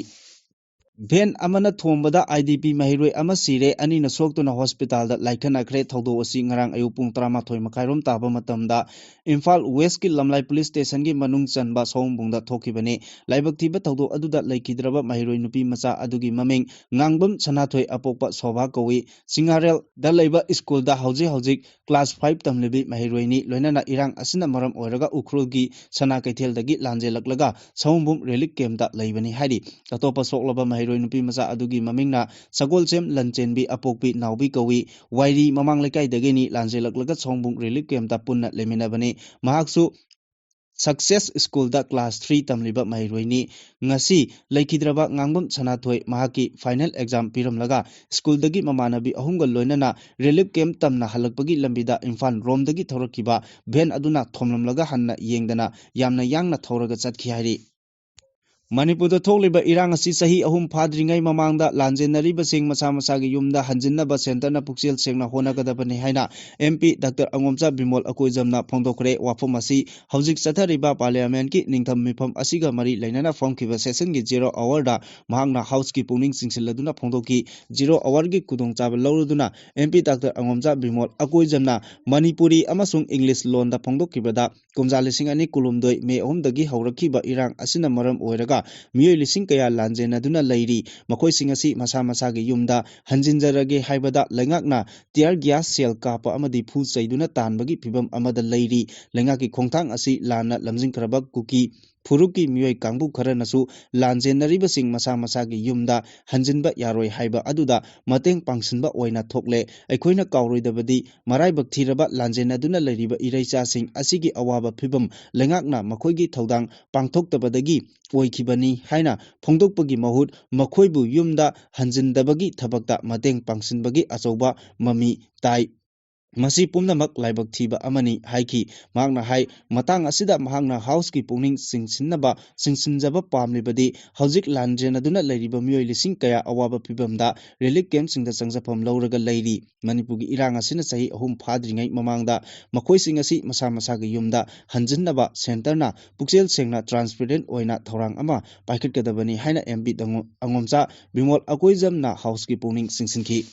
ꯚꯦꯟ ꯑꯃꯅ ꯊꯣꯝꯕꯗ ꯑꯥꯏ ꯗꯤ ꯄꯤ ꯃꯍꯩꯔꯣꯏ ꯑꯃ ꯁꯤꯔꯦ, ꯑꯅꯤꯅ ꯁꯣꯛꯇꯨꯅ ꯍꯣꯁꯄꯤꯇꯥꯜꯗ ꯂꯥꯏꯀꯠꯅꯈ꯭ꯔꯦ꯫ ꯊꯧꯗꯣꯛ ꯑꯁꯤ ꯉꯔꯥꯡ ꯑꯌꯨꯛ ꯄꯨꯡ ꯇꯔꯥꯃꯥꯊꯣꯏ ꯃꯈꯥꯏꯔꯣꯝ ꯇꯥꯕ ꯃꯇꯝꯗ ꯏꯝꯐꯥꯜ ꯋꯦꯁꯀꯤ ꯂꯝꯂꯥꯏ ꯄꯨꯂꯤꯁ ꯁ꯭ꯇꯦꯁꯟꯒꯤ ꯃꯅꯨꯡ ꯆꯟꯕ ꯁꯑꯣꯝꯕꯨꯡꯗ ꯊꯣꯛꯈꯤꯕꯅꯤ꯫ ꯂꯥꯏꯕꯛ ꯊꯤꯕ ꯊꯧꯗꯣꯛ ꯑꯗꯨꯗ ꯂꯩꯈꯤꯗ꯭ꯔꯕ ꯃꯍꯩꯔꯣꯏ ꯅꯨꯄꯤ ꯃꯆꯥ ꯑꯗꯨꯒꯤ ꯃꯃꯤꯡ ꯉꯥꯡꯕꯝ ꯁꯅꯥꯊꯣꯏ ꯑꯄꯣꯛꯄ ꯁꯣꯚꯥ ꯀꯧꯏ꯫ ꯆꯤꯡꯉꯥꯔꯦꯜꯗ ꯂꯩꯕ ꯁ꯭ꯀꯨꯜꯗ ꯍꯧꯖꯤꯛ ꯍꯧꯖꯤꯛ ꯀ꯭ꯂꯥꯁ ꯐꯥꯏꯚ ꯇꯝꯂꯤꯕꯤ ꯃꯍꯩꯔꯣꯏꯅꯤ꯫ ꯂꯣꯏꯅꯅ ꯏꯔꯥꯡ ꯑꯁꯤꯅ ꯃꯔꯝ ꯑꯣꯏꯔꯒ ꯎꯈ꯭ꯔꯨꯜꯒꯤ ꯁꯅꯥ ꯀꯩꯊꯦꯜꯗꯒꯤ ꯂꯥꯟꯖꯦꯜꯂꯛꯂꯒ ꯁꯑꯣꯝꯕꯨꯡ ꯔꯤꯂꯤꯐ ꯀꯦꯝꯞꯇ ꯂꯩꯕꯅꯤ ꯍꯥꯏꯔꯤ꯫ ꯑꯇꯣꯞꯄ ꯁꯣꯛꯂꯕ ꯃꯍꯩꯔꯣꯏ ꯅꯨꯄꯤ ꯃꯆꯥ ꯑꯗꯨꯒꯤ ꯃꯃꯤꯡꯅ ꯁꯒꯣꯜꯁꯦꯝ ꯂꯟꯆꯦꯟꯕꯤ ꯑꯄꯣꯛꯄꯤ ꯅꯥꯎꯕꯤ ꯀꯧꯏ꯫ ꯋꯥꯏꯔꯤ ꯃꯃꯥꯡ ꯂꯩꯀꯥꯏꯗꯒꯤꯅꯤ꯫ ꯂꯥꯟꯖꯦꯜꯂꯛꯂꯒ ꯁꯑꯣꯝꯕꯨꯡ ꯔꯤꯂꯤꯐ ꯀꯦꯝꯞꯇ ꯄꯨꯟꯅ ꯂꯩꯃꯤꯟꯅꯕꯅꯤ꯫ ꯃꯍꯥꯛꯁꯨ ꯁꯛꯁꯦꯁ ꯁ꯭ꯀꯨꯜꯗ ꯀ꯭ꯂꯥꯁ ꯊ꯭ꯔꯤ ꯇꯝꯂꯤꯕ ꯃꯍꯩꯔꯣꯏꯅꯤ꯫ ꯉꯁꯤ ꯂꯩꯈꯤꯗ꯭ꯔꯕ ꯉꯥꯡꯕꯝ ꯁꯅꯥꯊꯣꯏ ꯃꯍꯥꯛꯀꯤ ꯐꯥꯏꯅꯦꯜ ꯑꯦꯛꯖꯥꯝ ꯄꯤꯔꯝꯂꯒ ꯁ꯭ꯀꯨꯜꯗꯒꯤ ꯃꯃꯥꯟꯅꯕꯤ ꯑꯍꯨꯝꯒ ꯂꯣꯏꯅꯅ ꯔꯤꯂꯤꯐ ꯀꯦꯝꯞ ꯇꯝꯅ ꯍꯜꯂꯛꯄꯒꯤ ꯂꯝꯕꯤꯗ ꯏꯝꯐꯥꯜ ꯔꯣꯝꯗꯒꯤ ꯊꯧꯔꯛꯈꯤꯕ ꯚꯦꯟ ꯑꯗꯨꯅ ꯊꯣꯝꯂꯝꯂꯒ ꯍꯟꯅ ꯌꯦꯡꯗꯅ ꯌꯥꯝꯅ ꯌꯥꯡꯅ ꯊꯧꯔꯒ ꯆꯠꯈꯤ ꯍꯥꯏꯔꯤ꯫ ꯃꯅꯤꯄꯨꯔꯗ ꯊꯣꯛꯂꯤꯕ ꯏꯔꯥꯡ ꯑꯁꯤ ꯆꯍꯤ ꯑꯍꯨꯝ ꯐꯥꯗ꯭ꯔꯤꯉꯩ ꯃꯃꯥꯡꯗ ꯂꯥꯟꯖꯦꯟꯅꯔꯤꯕꯁꯤꯡ ꯃꯁꯥ ꯃꯁꯥꯒꯤ ꯌꯨꯝꯗ ꯍꯟꯖꯤꯟꯅꯕ ꯁꯦꯟꯇꯔꯅ ꯄꯨꯛꯆꯦꯜ ꯁꯦꯡꯅ ꯍꯣꯠꯅꯒꯗꯕꯅꯤ ꯍꯥꯏꯅ M P Doctor ꯑꯉꯣꯝꯆꯥ ꯕꯤꯃꯣꯜ ꯑꯀꯣꯏꯖꯝꯅ ꯐꯣꯡꯗꯣꯛꯈ꯭ꯔꯦ꯫ ꯋꯥꯐꯝ ꯑꯁꯤ ꯍꯧꯖꯤꯛ ꯆꯠꯊꯔꯤꯕ Parliament ꯀꯤ ꯅꯤꯡꯊꯝ ꯃꯤꯐꯝ ꯑꯁꯤꯒ ꯃꯔꯤ ꯂꯩꯅꯅ ꯐꯝꯈꯤꯕ session ꯒꯤ zero hour ꯗ ꯃꯍꯥꯛꯅ House ꯀꯤ ꯄꯨꯛꯅꯤꯡ ꯆꯤꯡꯁꯤꯜꯂꯗꯨꯅ ꯐꯣꯡꯗꯣꯛꯈꯤ꯫ Zero hour ꯒꯤ ꯈꯨꯗꯣꯡꯆꯥꯕ ꯂꯧꯔꯗꯨꯅ M P Doctor ꯑꯉꯣꯝꯆꯥ Bimol ꯑꯀꯣꯏꯖꯝꯅ Manipuri ꯑꯃꯁꯨꯡ English ꯂꯣꯟꯗ ꯐꯣꯡꯗꯣꯛꯈꯤꯕꯗ, ꯀꯨꯝꯖꯥ ꯂꯤꯁꯤꯡ ꯑꯅꯤ ꯀꯨꯟꯍꯨꯝꯗꯣꯏ May ꯑꯍꯨꯝꯗꯒꯤ ꯍꯧꯔꯛꯈꯤꯕ ꯏꯔꯥꯡ ꯑꯁꯤꯅ ꯃꯔꯝ ꯑꯣꯏꯔꯒ ꯃꯤꯑꯣꯏ ꯂꯤꯁꯤꯡ ꯀꯌꯥ ꯂꯥꯟꯖꯦꯟꯅꯗꯨꯅ ꯂꯩꯔꯤ꯫ ꯃꯈꯣꯏꯁꯤꯡ ꯑꯁꯤ ꯃꯁꯥ ꯃꯁꯥꯒꯤ ꯌꯨꯝꯗ ꯍꯟꯖꯤꯟꯖꯔꯒꯦ ꯍꯥꯏꯕꯗ ꯂꯩꯉꯥꯛꯅ tear gas shell ꯀꯥꯞꯄ ꯑꯃꯗꯤ ꯐꯨ ꯆꯩꯗꯨꯅ ꯇꯥꯟꯕꯒꯤ ꯐꯤꯚꯝ ꯑꯃꯗ ꯂꯩꯔꯤ꯫ ꯂꯩꯉꯥꯛꯀꯤ ꯈꯣꯡꯊꯥꯡ ꯑꯁꯤ ꯂꯥꯟꯅ ꯂꯝꯖꯤꯡꯈ꯭ꯔꯕ ꯀꯨꯀꯤ ꯐꯨꯔꯨꯞꯀꯤ ꯃꯤꯑꯣꯏ ꯀꯥꯡꯕꯨ ꯈꯔꯅꯁꯨ ꯂꯥꯟꯖꯦꯟꯅꯔꯤꯕꯁꯤꯡ ꯃꯁꯥ ꯃꯁꯥꯒꯤ ꯌꯨꯝꯗ ꯍꯟꯖꯤꯟꯕ ꯌꯥꯔꯣꯏ ꯍꯥꯏꯕ ꯑꯗꯨꯗ ꯃꯇꯦꯡ ꯄꯥꯡꯁꯤꯟꯕ ꯑꯣꯏꯅ ꯊꯣꯛꯂꯦ꯫ ꯑꯩꯈꯣꯏꯅ ꯀꯥꯎꯔꯣꯏꯗꯕꯗꯤ ꯃꯔꯥꯏꯕꯛ ꯊꯤꯔꯕ ꯂꯥꯟꯖꯦꯟꯅꯗꯨꯅ ꯂꯩꯔꯤꯕ ꯏꯔꯩꯆꯥꯁꯤꯡ ꯑꯁꯤꯒꯤ ꯑꯋꯥꯕ ꯐꯤꯚꯝ ꯂꯩꯉꯥꯛꯅ ꯃꯈꯣꯏꯒꯤ ꯊꯧꯗꯥꯡ ꯄꯥꯡꯊꯣꯛꯇꯕꯗꯒꯤ ꯑꯣꯏꯈꯤꯕꯅꯤ ꯍꯥꯏꯅ ꯐꯣꯡꯗꯣꯛꯄꯒꯤ ꯃꯍꯨꯠ ꯃꯈꯣꯏꯕꯨ ꯌꯨꯝꯗ ꯍꯟꯖꯤꯟꯗꯕꯒꯤ ꯊꯕꯛꯇ ꯃꯇꯦꯡ ꯄꯥꯡꯁꯤꯟꯕꯒꯤ ꯑꯆꯧꯕ ꯃꯃꯤ ꯇꯥꯏ꯫ ꯃꯁꯤ ꯄꯨꯝꯅꯃꯛ ꯂꯥꯏꯕꯛ ꯊꯤꯕ ꯑꯃꯅꯤ ꯍꯥꯏꯈꯤ꯫ ꯃꯍꯥꯛꯅ ꯍꯥꯏ, ꯃꯇꯥꯡ ꯑꯁꯤꯗ ꯃꯍꯥꯛꯅ House ꯀꯤ ꯄꯨꯛꯅꯤꯡ ꯆꯤꯡꯁꯤꯟꯅꯕ, ꯆꯤꯡꯁꯤꯟꯖꯕ ꯄꯥꯝꯂꯤꯕꯗꯤ ꯍꯧꯖꯤꯛ ꯂꯥꯟꯖꯦꯟꯅꯗꯨꯅ ꯂꯩꯔꯤꯕ ꯃꯤꯑꯣꯏ ꯂꯤꯁꯤꯡ ꯀꯌꯥ ꯑꯋꯥꯕ ꯐꯤꯚꯝꯗ relief camp ꯁꯤꯡꯗ ꯆꯪꯖꯐꯝ ꯂꯧꯔꯒ ꯂꯩꯔꯤ꯫ ꯃꯅꯤꯄꯨꯔꯒꯤ ꯏꯔꯥꯡ ꯑꯁꯤꯅ ꯆꯍꯤ ꯑꯍꯨꯝ ꯐꯥꯗ꯭ꯔꯤꯉꯩ ꯃꯃꯥꯡꯗ ꯃꯈꯣꯏꯁꯤꯡ ꯑꯁꯤ ꯃꯁꯥ ꯃꯁꯥꯒꯤ ꯌꯨꯝꯗ ꯍꯟꯖꯤꯟꯅꯕ centre ꯅ ꯄꯨꯛꯆꯦꯜ ꯁꯦꯡꯅ transparent ꯑꯣꯏꯅ ꯊꯧꯔꯥꯡ ꯑꯃ ꯄꯥꯏꯈꯠꯀꯗꯕꯅꯤ ꯍꯥꯏꯅ M P ꯑꯉꯣꯝꯆꯥ ꯕꯤꯃꯣꯜ ꯑꯀꯣꯏꯖꯝꯅ House ꯀꯤ ꯄꯨꯛꯅꯤꯡ ꯆꯤꯡꯁꯤꯟꯈꯤ꯫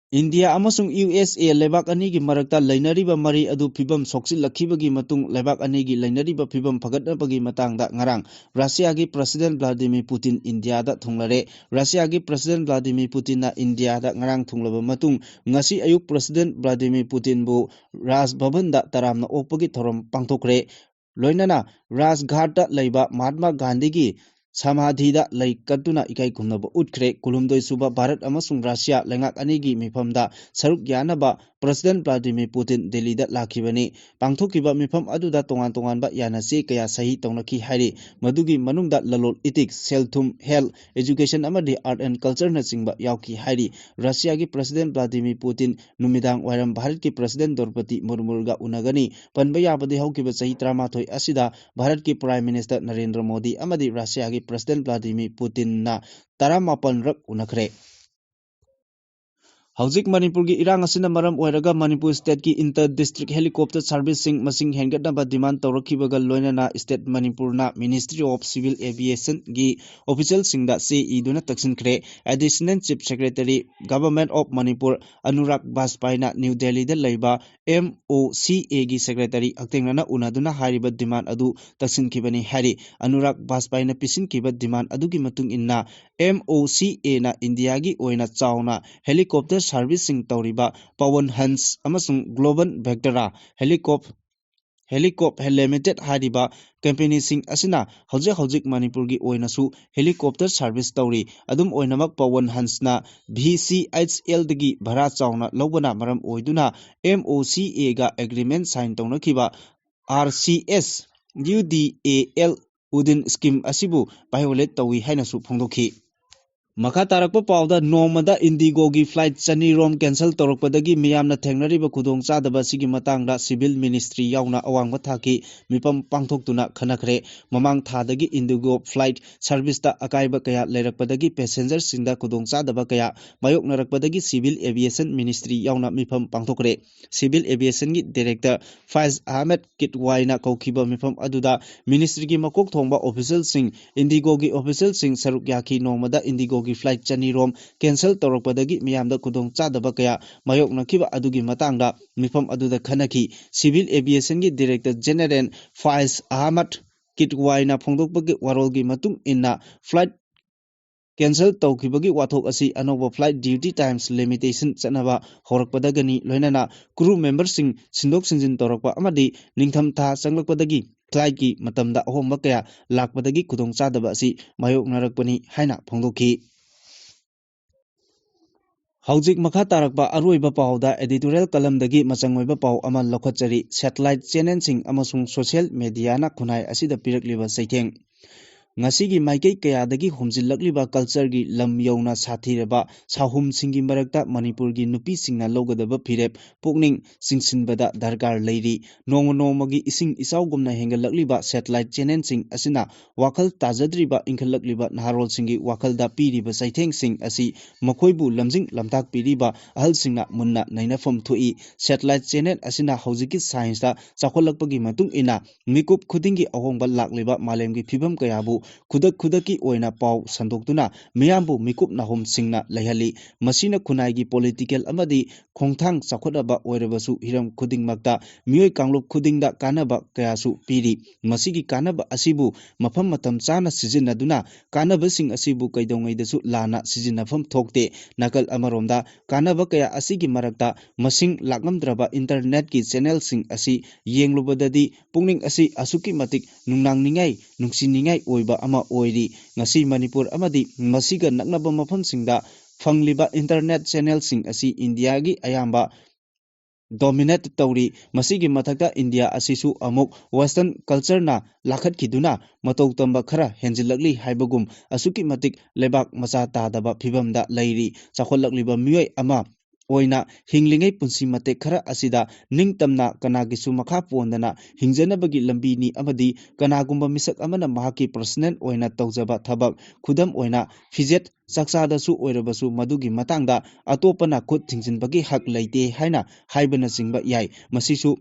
ꯏꯟꯗꯤꯌꯥ ꯑꯃꯁꯨꯡ U S A ꯂꯩꯕꯥꯛ ꯑꯅꯤꯒꯤ ꯃꯔꯛꯇ ꯂꯩꯅꯔꯤꯕ ꯃꯔꯤ ꯑꯗꯨ ꯐꯤꯕꯝ ꯁꯣꯛꯆꯤꯜꯂꯛꯈꯤꯕꯒꯤ ꯃꯇꯨꯡ ꯂꯩꯕꯥꯛ ꯑꯅꯤꯒꯤ ꯂꯩꯅꯔꯤꯕ ꯐꯤꯕꯝ ꯐꯒꯠꯅꯕꯒꯤ ꯃꯇꯥꯡꯗ ꯉꯔꯥꯡ ꯔꯁꯤꯌꯥꯒꯤ President Vladimir Putin ꯏꯟꯗꯤꯌꯥꯗ ꯊꯨꯡꯂꯔꯦ꯫ ꯔꯁꯤꯌꯥꯒꯤ President Vladimir Putin ꯅ ꯏꯟꯗꯤꯌꯥꯗ ꯉꯔꯥꯡ ꯊꯨꯡꯂꯕ ꯃꯇꯨꯡ ꯉꯁꯤ ꯑꯌꯨꯛ President Vladimir Putin ꯕꯨ ꯔꯥꯖ ꯚꯕꯟꯗ ꯇꯔꯥꯝꯅ ꯑꯣꯛꯄꯒꯤ ꯊꯧꯔꯝ ꯄꯥꯡꯊꯣꯛꯈ꯭ꯔꯦ꯫ ꯂꯣꯏꯅꯅ ꯔꯥꯖꯘꯥꯠꯇ ꯂꯩꯕ ꯃꯍꯥꯠꯃꯥ ꯒꯥꯟꯙꯤꯒꯤ ꯁꯃꯥꯙꯤꯗ ꯂꯩ ꯀꯠꯇꯨꯅ ꯏꯀꯥꯏ ꯈꯨꯝꯅꯕ ꯎꯠꯈ꯭ꯔꯦ꯫ ꯀꯨꯟꯍꯨꯝꯗꯣꯏ ꯁꯨꯕ ꯚꯥꯔꯠ ꯑꯃꯁꯨꯡ ꯔꯁꯤꯌꯥ ꯂꯩꯉꯥꯛ ꯑꯅꯤꯒꯤ ꯃꯤꯐꯝꯗ ꯁꯔꯨꯛ ꯌꯥꯅꯕ President Vladimir Putin ꯗꯦꯜꯂꯤꯗ ꯂꯥꯛꯈꯤꯕꯅꯤ꯫ ꯄꯥꯡꯊꯣꯛꯈꯤꯕ ꯃꯤꯐꯝ ꯑꯗꯨꯗ ꯇꯣꯉꯥꯟ ꯇꯣꯉꯥꯟꯕ ꯌꯥꯅꯆꯦ ꯀꯌꯥ ꯁꯍꯤ ꯇꯧꯅꯈꯤ ꯍꯥꯏꯔꯤ꯫ ꯃꯗꯨꯒꯤ ꯃꯅꯨꯡꯗ ꯂꯂꯣꯟ ꯏꯇꯤꯛ, ꯁꯦꯜ ꯊꯨꯝ, health, education ꯑꯃꯗꯤ art and cultureꯅꯆꯤꯡꯕ ꯌꯥꯎꯈꯤ ꯍꯥꯏꯔꯤ꯫ ꯔꯁꯤꯌꯥꯒꯤ President Vladimir Putin ꯅꯨꯃꯤꯗꯥꯡ ꯋꯥꯏꯔꯝ ꯚꯥꯔꯠꯀꯤ President ꯗ꯭ꯔꯧꯄꯗꯤ ꯃꯨꯔꯃꯨꯒ ꯎꯅꯒꯅꯤ꯫ ꯄꯟꯕ ꯌꯥꯕꯗꯤ ꯍꯧꯈꯤꯕ ꯆꯍꯤ ꯇꯔꯥꯃꯥꯊꯣꯏ ꯑꯁꯤꯗ ꯚꯥꯔꯠꯀꯤ Prime Minister ꯅꯔꯦꯟꯗ꯭ꯔ ꯃꯣꯗꯤ ꯑꯃꯗꯤ ꯔꯁꯤꯌꯥꯒꯤ President Vladimir Putinꯅ ꯇꯔꯥꯃꯥꯄꯜ ꯔꯛ ꯎꯅꯈ꯭ꯔꯦ꯫ ꯍꯧꯖꯤꯛ ꯃꯅꯤꯄꯨꯔꯒꯤ ꯏꯔꯥꯡ ꯑꯁꯤꯅ ꯃꯔꯝ ꯑꯣꯏꯔꯒ ꯃꯅꯤꯄꯨꯔ stateꯀꯤ inter district helicopter serviceꯁꯤꯡ ꯃꯁꯤꯡ ꯍꯦꯟꯒꯠꯅꯕ demand ꯇꯧꯔꯛꯈꯤꯕꯒ ꯂꯣꯏꯅꯅ state ꯃꯅꯤꯄꯨꯔꯅ Ministry of Civil Aviationꯒꯤ officialꯁꯤꯡꯗ ꯆꯦ ꯏꯗꯨꯅ ꯇꯛꯁꯤꯟꯈ꯭ꯔꯦ꯫ Additional Chief Secretary, Government of Manipur Anurag ꯕꯥꯖꯄꯥꯏꯅ ꯅ꯭ꯌꯨ ꯗꯦꯜꯂꯤꯗ ꯂꯩꯕ MOCAꯒꯤ secretary ꯍꯛꯊꯦꯡꯅꯅ ꯎꯅꯗꯨꯅ ꯍꯥꯏꯔꯤꯕ demand ꯑꯗꯨ ꯇꯛꯁꯤꯟꯈꯤꯕꯅꯤ ꯍꯥꯏꯔꯤ꯫ ꯑꯅꯨꯔꯥꯒ ꯕꯥꯖꯄꯥꯏꯅ ꯄꯤꯁꯤꯟꯈꯤꯕ demand ꯑꯗꯨꯒꯤ ꯃꯇꯨꯡ ꯏꯟꯅ MOCAꯅ ꯏꯟꯗꯤꯌꯥꯒꯤ ꯑꯣꯏꯅ ꯆꯥꯎꯅ helicopter serviceꯁꯤꯡ ꯇꯧꯔꯤꯕ Pawan Hans ꯑꯃꯁꯨꯡ Global Vectra Helicop Helicop Limited ꯍꯥꯏꯔꯤꯕ companyꯁꯤꯡ ꯑꯁꯤꯅ ꯍꯧꯖꯤꯛ ꯍꯧꯖꯤꯛ ꯃꯅꯤꯄꯨꯔꯒꯤ ꯑꯣꯏꯅꯁꯨ helicopter service ꯇꯧꯔꯤ꯫ ꯑꯗꯨꯝ ꯑꯣꯏꯅꯃꯛ, Pawan Hansꯅ VCHLꯗꯒꯤ ꯚꯔꯥ ꯆꯥꯎꯅ ꯂꯧꯕꯅ ꯃꯔꯝ ꯑꯣꯏꯗꯨꯅ MOCAꯒ agreement sign ꯇꯧꯅꯈꯤꯕ RCS UDAL Udaan scheme ꯑꯁꯤꯕꯨ violate ꯇꯧꯏ ꯍꯥꯏꯅꯁꯨ ꯐꯣꯡꯗꯣꯛꯈꯤ꯫ ꯃꯈꯥ ꯇꯥꯔꯛꯄ ꯄꯥꯎꯗ, ꯅꯣꯡꯃꯗ IndiGoꯒꯤ flight ꯆꯅꯤ ꯔꯣꯝ cancel ꯇꯧꯔꯛꯄꯗꯒꯤ ꯃꯤꯌꯥꯝꯅ ꯊꯦꯡꯅꯔꯤꯕ ꯈꯨꯗꯣꯡꯆꯥꯗꯕ ꯑꯁꯤꯒꯤ ꯃꯇꯥꯡꯗ Civil Ministry ꯌꯥꯎꯅ ꯑꯋꯥꯡꯕ ꯊꯥꯛꯀꯤ ꯃꯤꯐꯝ ꯄꯥꯡꯊꯣꯛꯇꯨꯅ ꯈꯟꯅꯈ꯭ꯔꯦ꯫ ꯃꯃꯥꯡ ꯊꯥꯗꯒꯤ IndiGo flight serviceꯇ ꯑꯀꯥꯏꯕ ꯀꯌꯥ ꯂꯩꯔꯛꯄꯗꯒꯤ passengerꯁꯤꯡꯗ ꯈꯨꯗꯣꯡꯆꯥꯗꯕ ꯀꯌꯥ ꯃꯥꯌꯣꯛꯅꯔꯛꯄꯗꯒꯤ Civil Aviation Ministry ꯌꯥꯎꯅ ꯃꯤꯐꯝ ꯄꯥꯡꯊꯣꯛꯈ꯭ꯔꯦ꯫ Civil Aviationꯒꯤ Director Faiz Ahmed Kitwaiꯅ ꯀꯧꯈꯤꯕ ꯃꯤꯐꯝ ꯑꯗꯨꯗ ministryꯒꯤ ꯃꯀꯣꯛ ꯊꯣꯡꯕ officialꯁꯤꯡ, IndiGoꯒꯤ officialꯁꯤꯡ ꯁꯔꯨꯛ ꯌꯥꯈꯤ꯫ ꯅꯣꯡꯃꯗ IndiGoꯒꯤ flight ꯆꯅꯤ ꯔꯣꯝ cancel ꯇꯧꯔꯛꯄꯗꯒꯤ ꯃꯤꯌꯥꯝꯗ ꯈꯨꯗꯣꯡꯆꯥꯗꯕ ꯀꯌꯥ ꯃꯥꯌꯣꯛꯅꯈꯤꯕ ꯑꯗꯨꯒꯤ ꯃꯇꯥꯡꯗ ꯃꯤꯐꯝ ꯑꯗꯨꯗ ꯈꯟꯅꯈꯤ꯫ Civil Aviationꯒꯤ Director General Faiz Ahmed Kitwaiꯅ ꯐꯣꯡꯗꯣꯛꯄꯒꯤ ꯋꯥꯔꯣꯜꯒꯤ ꯃꯇꯨꯡ ꯏꯟꯅ, flight cancel ꯇꯧꯈꯤꯕꯒꯤ ꯋꯥꯊꯣꯛ ꯑꯁꯤ ꯑꯅꯧꯕ flight duty times limitation ꯆꯠꯅꯕ ꯍꯧꯔꯛꯄꯗꯒꯅꯤ, ꯂꯣꯏꯅꯅ crew memberꯁꯤꯡ ꯁꯤꯟꯗꯣꯛ ꯁꯤꯟꯖꯤꯟ ꯇꯧꯔꯛꯄ ꯑꯃꯗꯤ ꯅꯤꯡꯊꯝꯊꯥ ꯆꯪꯂꯛꯄꯗꯒꯤ flightꯀꯤ ꯃꯇꯝꯗ ꯑꯍꯣꯡꯕ ꯀꯌꯥ ꯂꯥꯛꯄꯗꯒꯤ ꯈꯨꯗꯣꯡꯆꯥꯗꯕ ꯑꯁꯤ ꯃꯥꯌꯣꯛꯅꯔꯛꯄꯅꯤ ꯍꯥꯏꯅ ꯐꯣꯡꯗꯣꯛꯈꯤ꯫ ꯍꯧꯖꯤꯛ ꯃꯈꯥ ꯇꯥꯔꯛꯄ ꯑꯔꯣꯏꯕ ꯄꯥꯎꯗ editorial columnꯗꯒꯤ ꯃꯆꯪ ꯑꯣꯏꯕ ꯄꯥꯎ ꯑꯃ ꯂꯧꯈꯠꯆꯔꯤ꯫ Satellite channelꯁꯤꯡ ꯑꯃꯁꯨꯡ social mediaꯅ ꯈꯨꯟꯅꯥꯏ ꯑꯁꯤꯗ ꯄꯤꯔꯛꯂꯤꯕ ꯆꯩꯊꯦꯡ꯫ ꯉꯁꯤꯒꯤ ꯃꯥꯏꯀꯩ ꯀꯌꯥꯗꯒꯤ ꯍꯨꯝꯖꯤꯜꯂꯛꯂꯤꯕ cultureꯒꯤ ꯂꯝ ꯌꯧꯅ ꯁꯥꯊꯤꯔꯕ ꯁꯥꯍꯨꯝꯁꯤꯡꯒꯤ ꯃꯔꯛꯇ ꯃꯅꯤꯄꯨꯔꯒꯤ ꯅꯨꯄꯤꯁꯤꯡꯅ ꯂꯧꯒꯗꯕ ꯐꯤꯔꯦꯞ ꯄꯨꯛꯅꯤꯡ ꯆꯤꯡꯁꯤꯟꯕꯗ ꯗꯔꯀꯥꯔ ꯂꯩꯔꯤ꯫ ꯅꯣꯡꯃ ꯅꯣꯡꯃꯒꯤ ꯏꯁꯤꯡ ꯏꯆꯥꯎꯒꯨꯝꯅ ꯍꯦꯟꯒꯠꯂꯛꯂꯤꯕ satellite channelꯁꯤꯡ ꯑꯁꯤꯅ ꯋꯥꯈꯜ ꯇꯥꯖꯗ꯭ꯔꯤꯕ ꯏꯟꯈꯠꯂꯛꯂꯤꯕ ꯅꯍꯥꯔꯣꯜꯁꯤꯡꯒꯤ ꯋꯥꯈꯜꯗ ꯄꯤꯔꯤꯕ ꯆꯩꯊꯦꯡꯁꯤꯡ ꯑꯁꯤ ꯃꯈꯣꯏꯕꯨ ꯂꯝꯖꯤꯡ ꯂꯝꯇꯥꯛꯄꯤꯔꯤꯕ ꯑꯍꯜꯁꯤꯡꯅ ꯃꯨꯟꯅ ꯅꯩꯅꯐꯝ ꯊꯣꯛꯏ꯫ Satellite channel ꯑꯁꯤꯅ ꯍꯧꯖꯤꯛꯀꯤ scienceꯇ ꯆꯥꯎꯈꯠꯂꯛꯄꯒꯤ ꯃꯇꯨꯡ ꯏꯟꯅ ꯃꯤꯀꯨꯞ ꯈꯨꯗꯤꯡꯒꯤ ꯑꯍꯣꯡꯕ ꯂꯥꯛꯂꯤꯕ ꯃꯥꯂꯦꯝꯒꯤ ꯐꯤꯕꯝ ꯀꯌꯥꯕꯨ ꯈꯨꯗꯛ ꯈꯨꯗꯛꯀꯤ ꯑꯣꯏꯅ ꯄꯥꯎ ꯁꯟꯗꯣꯛꯇꯨꯅ ꯃꯤꯌꯥꯝꯕꯨ ꯃꯤꯀꯨꯞ ꯅꯥꯍꯨꯝ ꯁꯤꯡꯅ ꯂꯩꯍꯜꯂꯤ꯫ ꯃꯁꯤꯅ ꯈꯨꯟꯅꯥꯏꯒꯤ political ꯑꯃꯗꯤ ꯈꯣꯡꯊꯥꯡ ꯆꯥꯎꯈꯠꯅꯕ ꯑꯣꯏꯔꯕꯁꯨ ꯍꯤꯔꯝ ꯈꯨꯗꯤꯡꯃꯛꯇ ꯃꯤꯑꯣꯏ ꯀꯥꯡꯂꯨꯞ ꯈꯨꯗꯤꯡꯗ ꯀꯥꯟꯅꯕ ꯀꯌꯥꯁꯨ ꯄꯤꯔꯤ꯫ ꯃꯁꯤꯒꯤ ꯀꯥꯟꯅꯕ ꯑꯁꯤꯕꯨ ꯃꯐꯝ ꯃꯇꯝ ꯆꯥꯅ ꯁꯤꯖꯤꯟꯅꯗꯨꯅ ꯀꯥꯟꯅꯕꯁꯤꯡ ꯑꯁꯤꯕꯨ ꯀꯩꯗꯧꯉꯩꯗꯁꯨ ꯂꯥꯟꯅ ꯁꯤꯖꯤꯟꯅꯐꯝ ꯊꯣꯛꯇꯦ꯫ ꯅꯥꯀꯜ ꯑꯃꯔꯣꯝꯗ ꯀꯥꯟꯅꯕ ꯀꯌꯥ ꯑꯁꯤꯒꯤ ꯃꯔꯛꯇ ꯃꯁꯤꯡ ꯂꯥꯛꯉꯝꯗ꯭ꯔꯕ internetꯀꯤ channelꯁꯤꯡ ꯑꯁꯤ ꯌꯦꯡꯂꯨꯕꯗꯗꯤ ꯄꯨꯛꯅꯤꯡ ꯑꯁꯤ ꯑꯁꯨꯛꯀꯤ ꯃꯇꯤꯛ ꯅꯨꯡꯅꯥꯡꯅꯤꯡꯉꯥꯏ, ꯅꯨꯡꯁꯤꯅꯤꯡꯉꯥꯏ ꯑꯣꯏꯕ ꯑꯃ ꯑꯣꯏꯔꯤ꯫ ꯉꯁꯤ ꯃꯅꯤꯄꯨꯔ ꯑꯃꯗꯤ ꯃꯁꯤꯒ ꯅꯛꯅꯕ ꯃꯐꯝꯁꯤꯡꯗ ꯐꯪꯂꯤꯕ internet channelꯁꯤꯡ ꯑꯁꯤ ꯏꯟꯗꯤꯌꯥꯒꯤ ꯑꯌꯥꯝꯕ dominate ꯇꯧꯔꯤ꯫ ꯃꯁꯤꯒꯤ ꯃꯊꯛꯇ ꯏꯟꯗꯤꯌꯥ ꯑꯁꯤꯁꯨ ꯑꯃꯨꯛ western cultureꯅ ꯂꯥꯈꯠꯈꯤꯗꯨꯅ ꯃꯇꯧ ꯇꯝꯕ ꯈꯔ ꯍꯦꯟꯖꯤꯜꯂꯛꯂꯤ ꯍꯥꯏꯕꯒꯨꯝ ꯑꯁꯨꯛꯀꯤ ꯃꯇꯤꯛ ꯂꯩꯕꯥꯛ ꯃꯆꯥ ꯇꯥꯗꯕ ꯐꯤꯕꯝꯗ ꯂꯩꯔꯤ꯫ ꯆꯥꯎꯈꯠꯂꯛꯂꯤꯕ ꯃꯤꯑꯣꯏ ꯑꯃ ꯑꯣꯏꯅ ꯍꯤꯡꯂꯤꯉꯩ ꯄꯨꯟꯁꯤ ꯃꯇꯦꯛ ꯈꯔ ꯑꯁꯤꯗ ꯅꯤꯡꯇꯝꯅ ꯀꯅꯥꯒꯤꯁꯨ ꯃꯈꯥ ꯄꯣꯟꯗꯅ ꯍꯤꯡꯖꯅꯕꯒꯤ ꯂꯝꯕꯤꯅꯤ ꯑꯃꯗꯤ ꯀꯅꯥꯒꯨꯝꯕ ꯃꯤꯁꯛ ꯑꯃꯅ ꯃꯍꯥꯛꯀꯤ personal ꯑꯣꯏꯅ ꯇꯧꯖꯕ ꯊꯕꯛ, ꯈꯨꯗꯝ ꯑꯣꯏꯅ ꯐꯤꯖꯦꯠ ꯆꯥꯛꯆꯥꯗꯁꯨ ꯑꯣꯏꯔꯕꯁꯨ ꯃꯗꯨꯒꯤ ꯃꯇꯥꯡꯗ ꯑꯇꯣꯞꯄꯅ ꯈꯨꯠ ꯊꯤꯡꯖꯤꯟꯕꯒꯤ ꯍꯛ ꯂꯩꯇꯦ ꯍꯥꯏꯅ ꯍꯥꯏꯕꯅꯆꯤꯡꯕ ꯌꯥꯏ꯫ ꯃꯁꯤꯁꯨ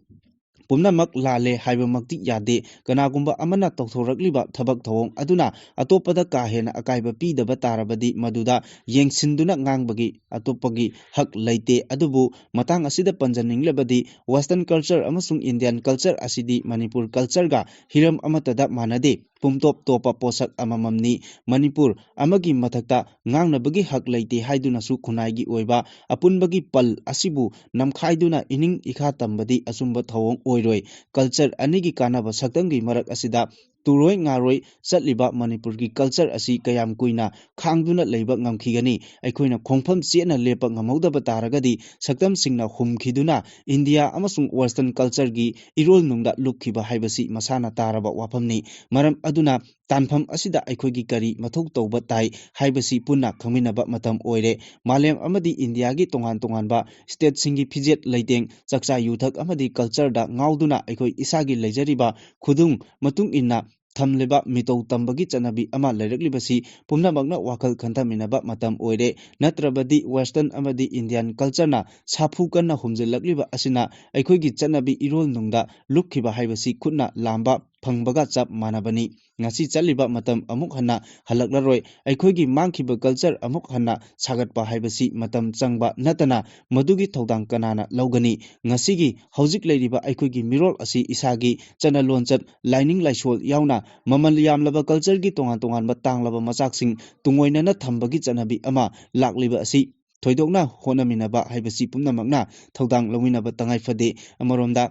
ꯄꯨꯝꯅꯃꯛ ꯂꯥꯜꯂꯦ ꯍꯥꯏꯕꯃꯛꯇꯤ ꯌꯥꯗꯦ꯫ ꯀꯅꯥꯒꯨꯝꯕ ꯑꯃꯅ ꯇꯧꯊꯣꯔꯛꯂꯤꯕ ꯊꯕꯛ ꯊꯧꯑꯣꯡ ꯑꯗꯨꯅ ꯑꯇꯣꯞꯄꯗ ꯀꯥ ꯍꯦꯟꯅ ꯑꯀꯥꯏꯕ ꯄꯤꯗꯕ ꯇꯥꯔꯕꯗꯤ ꯃꯗꯨꯗ ꯌꯦꯡꯁꯤꯟꯗꯨꯅ ꯉꯥꯡꯕꯒꯤ ꯑꯇꯣꯞꯄꯒꯤ ꯍꯛ ꯂꯩꯇꯦ꯫ ꯑꯗꯨꯕꯨ ꯃꯇꯥꯡ ꯑꯁꯤꯗ ꯄꯟꯖꯅꯤꯡꯂꯕꯗꯤ western culture ꯑꯃꯁꯨꯡ Indian culture ꯑꯁꯤꯗꯤ ꯃꯅꯤꯄꯨꯔ cultureꯒ ꯍꯤꯔꯝ ꯑꯃꯠꯇꯗ ꯃꯥꯟꯅꯗꯦ꯫ ꯄꯨꯝꯇꯣꯞ ꯇꯣꯞꯄ ꯄꯣꯠꯁꯛ ꯑꯃꯃꯝꯅꯤ꯫ ꯃꯅꯤꯄꯨꯔ ꯑꯃꯒꯤ ꯃꯊꯛꯇ ꯉꯥꯡꯅꯕꯒꯤ ꯍꯛ ꯂꯩꯇꯦ ꯍꯥꯏꯗꯨꯅꯁꯨ ꯈꯨꯟꯅꯥꯏꯒꯤ ꯑꯣꯏꯕ ꯑꯄꯨꯟꯕꯒꯤ ꯄꯜ ꯑꯁꯤꯕꯨ ꯅꯝꯈꯥꯏꯗꯨꯅ ꯏꯅꯤꯡ ꯏꯈꯥ ꯇꯝꯕꯗꯤ ꯑꯆꯨꯝꯕ ꯊꯧꯑꯣꯡ ꯑꯣꯏꯔꯣꯏ꯫ Culture ꯑꯅꯤꯒꯤ ꯀꯥꯟꯅꯕ ꯁꯛꯇꯝꯒꯤ ꯃꯔꯛ ꯑꯁꯤꯗ ꯇꯨꯔꯣꯏ ꯉꯥꯔꯣꯏ ꯆꯠꯂꯤꯕ ꯃꯅꯤꯄꯨꯔꯒꯤ culture ꯑꯁꯤ ꯀꯌꯥꯝ ꯀꯨꯏꯅ ꯈꯥꯡꯗꯨꯅ ꯂꯩꯕ ꯉꯝꯈꯤꯒꯅꯤ? ꯑꯩꯈꯣꯏꯅ ꯈꯣꯡꯐꯝ ꯆꯦꯠꯅ ꯂꯦꯞꯄ ꯉꯝꯍꯧꯗꯕ ꯇꯥꯔꯒꯗꯤ ꯁꯛꯇꯝꯁꯤꯡꯅ ꯍꯨꯝꯈꯤꯗꯨꯅ ꯏꯟꯗꯤꯌꯥ ꯑꯃꯁꯨꯡ western cultureꯒꯤ ꯏꯔꯣꯜ ꯅꯨꯡꯗ ꯂꯨꯞꯈꯤꯕ ꯍꯥꯏꯕꯁꯤ ꯃꯁꯥꯅ ꯇꯥꯔꯕ ꯋꯥꯐꯝꯅꯤ꯫ ꯃꯔꯝ ꯑꯗꯨꯅ ꯇꯥꯟꯐꯝ ꯑꯁꯤꯗ ꯑꯩꯈꯣꯏꯒꯤ ꯀꯔꯤ ꯃꯊꯧ ꯇꯧꯕ ꯇꯥꯏ ꯍꯥꯏꯕꯁꯤ ꯄꯨꯟꯅ ꯈꯪꯃꯤꯟꯅꯕ ꯃꯇꯝ ꯑꯣꯏꯔꯦ꯫ ꯃꯥꯂꯦꯝ ꯑꯃꯗꯤ ꯏꯟꯗꯤꯌꯥꯒꯤ ꯇꯣꯉꯥꯟ ꯇꯣꯉꯥꯟꯕ stateꯁꯤꯡꯒꯤ ꯐꯤꯖꯦꯠ ꯂꯩꯇꯦꯡ, ꯆꯥꯛꯆꯥ ꯌꯨꯊꯛ ꯑꯃꯗꯤ cultureꯗ ꯉꯥꯎꯗꯨꯅ ꯑꯩꯈꯣꯏ ꯏꯁꯥꯒꯤ ꯂꯩꯖꯔꯤꯕ ꯈꯨꯗꯨꯡ ꯃꯇꯨꯡ ꯏꯟꯅ ꯊꯝꯂꯤꯕ ꯃꯤꯇꯧ ꯇꯝꯕꯒꯤ ꯆꯠꯅꯕꯤ ꯑꯃ ꯂꯩꯔꯛꯂꯤꯕꯁꯤ ꯄꯨꯝꯅꯃꯛꯅ ꯋꯥꯈꯜ ꯈꯟꯊꯃꯤꯟꯅꯕ ꯃꯇꯝ ꯑꯣꯏꯔꯦ꯫ ꯅꯠꯇ꯭ꯔꯕꯗꯤ western ꯑꯃꯗꯤ Indian cultureꯅ ꯁꯥꯐꯨ ꯀꯟꯅ ꯍꯨꯝꯖꯤꯜꯂꯛꯂꯤꯕ ꯑꯁꯤꯅ ꯑꯩꯈꯣꯏꯒꯤ ꯆꯠꯅꯕꯤ ꯏꯔꯣꯜ ꯅꯨꯡꯗ ꯂꯨꯞꯈꯤꯕ ꯍꯥꯏꯕꯁꯤ ꯈꯨꯠꯅ ꯂꯥꯝꯕ ꯐꯪꯕꯒ ꯆꯞ ꯃꯥꯟꯅꯕꯅꯤ꯫ ꯉꯁꯤ ꯆꯠꯂꯤꯕ ꯃꯇꯝ ꯑꯃꯨꯛ ꯍꯟꯅ ꯍꯜꯂꯛꯂꯔꯣꯏ꯫ ꯑꯩꯈꯣꯏꯒꯤ ꯃꯥꯡꯈꯤꯕ culture ꯑꯃꯨꯛ ꯍꯟꯅ ꯁꯥꯒꯠꯄ ꯍꯥꯏꯕꯁꯤ ꯃꯇꯝ ꯆꯪꯕ ꯅꯠꯇꯅ ꯃꯗꯨꯒꯤ ꯊꯧꯗꯥꯡ ꯀꯅꯥꯅ ꯂꯧꯒꯅꯤ? ꯉꯁꯤꯒꯤ ꯍꯧꯖꯤꯛ ꯂꯩꯔꯤꯕ ꯑꯩꯈꯣꯏꯒꯤ ꯃꯤꯔꯣꯜ ꯑꯁꯤ ꯏꯁꯥꯒꯤ ꯆꯠꯅ ꯂꯣꯟꯆꯠ, ꯂꯥꯏꯅꯤꯡ ꯂꯥꯏꯁꯣꯜ ꯌꯥꯎꯅ ꯃꯃꯜ ꯌꯥꯝꯂꯕ cultureꯒꯤ ꯇꯣꯉꯥꯟ ꯇꯣꯉꯥꯟꯕ ꯇꯥꯡꯂꯕ ꯃꯆꯥꯛꯁꯤꯡ ꯇꯨꯡꯑꯣꯏꯅꯅ ꯊꯝꯕꯒꯤ ꯆꯠꯅꯕꯤ ꯑꯃ ꯂꯥꯛꯂꯤꯕ ꯑꯁꯤ ꯊꯣꯏꯗꯣꯛꯅ ꯍꯣꯠꯅꯃꯤꯟꯅꯕ ꯍꯥꯏꯕꯁꯤ ꯄꯨꯝꯅꯃꯛꯅ ꯊꯧꯗꯥꯡ ꯂꯧꯃꯤꯟꯅꯕ ꯇꯉꯥꯏ ꯐꯗꯦ꯫ ꯑꯃꯔꯣꯝꯗ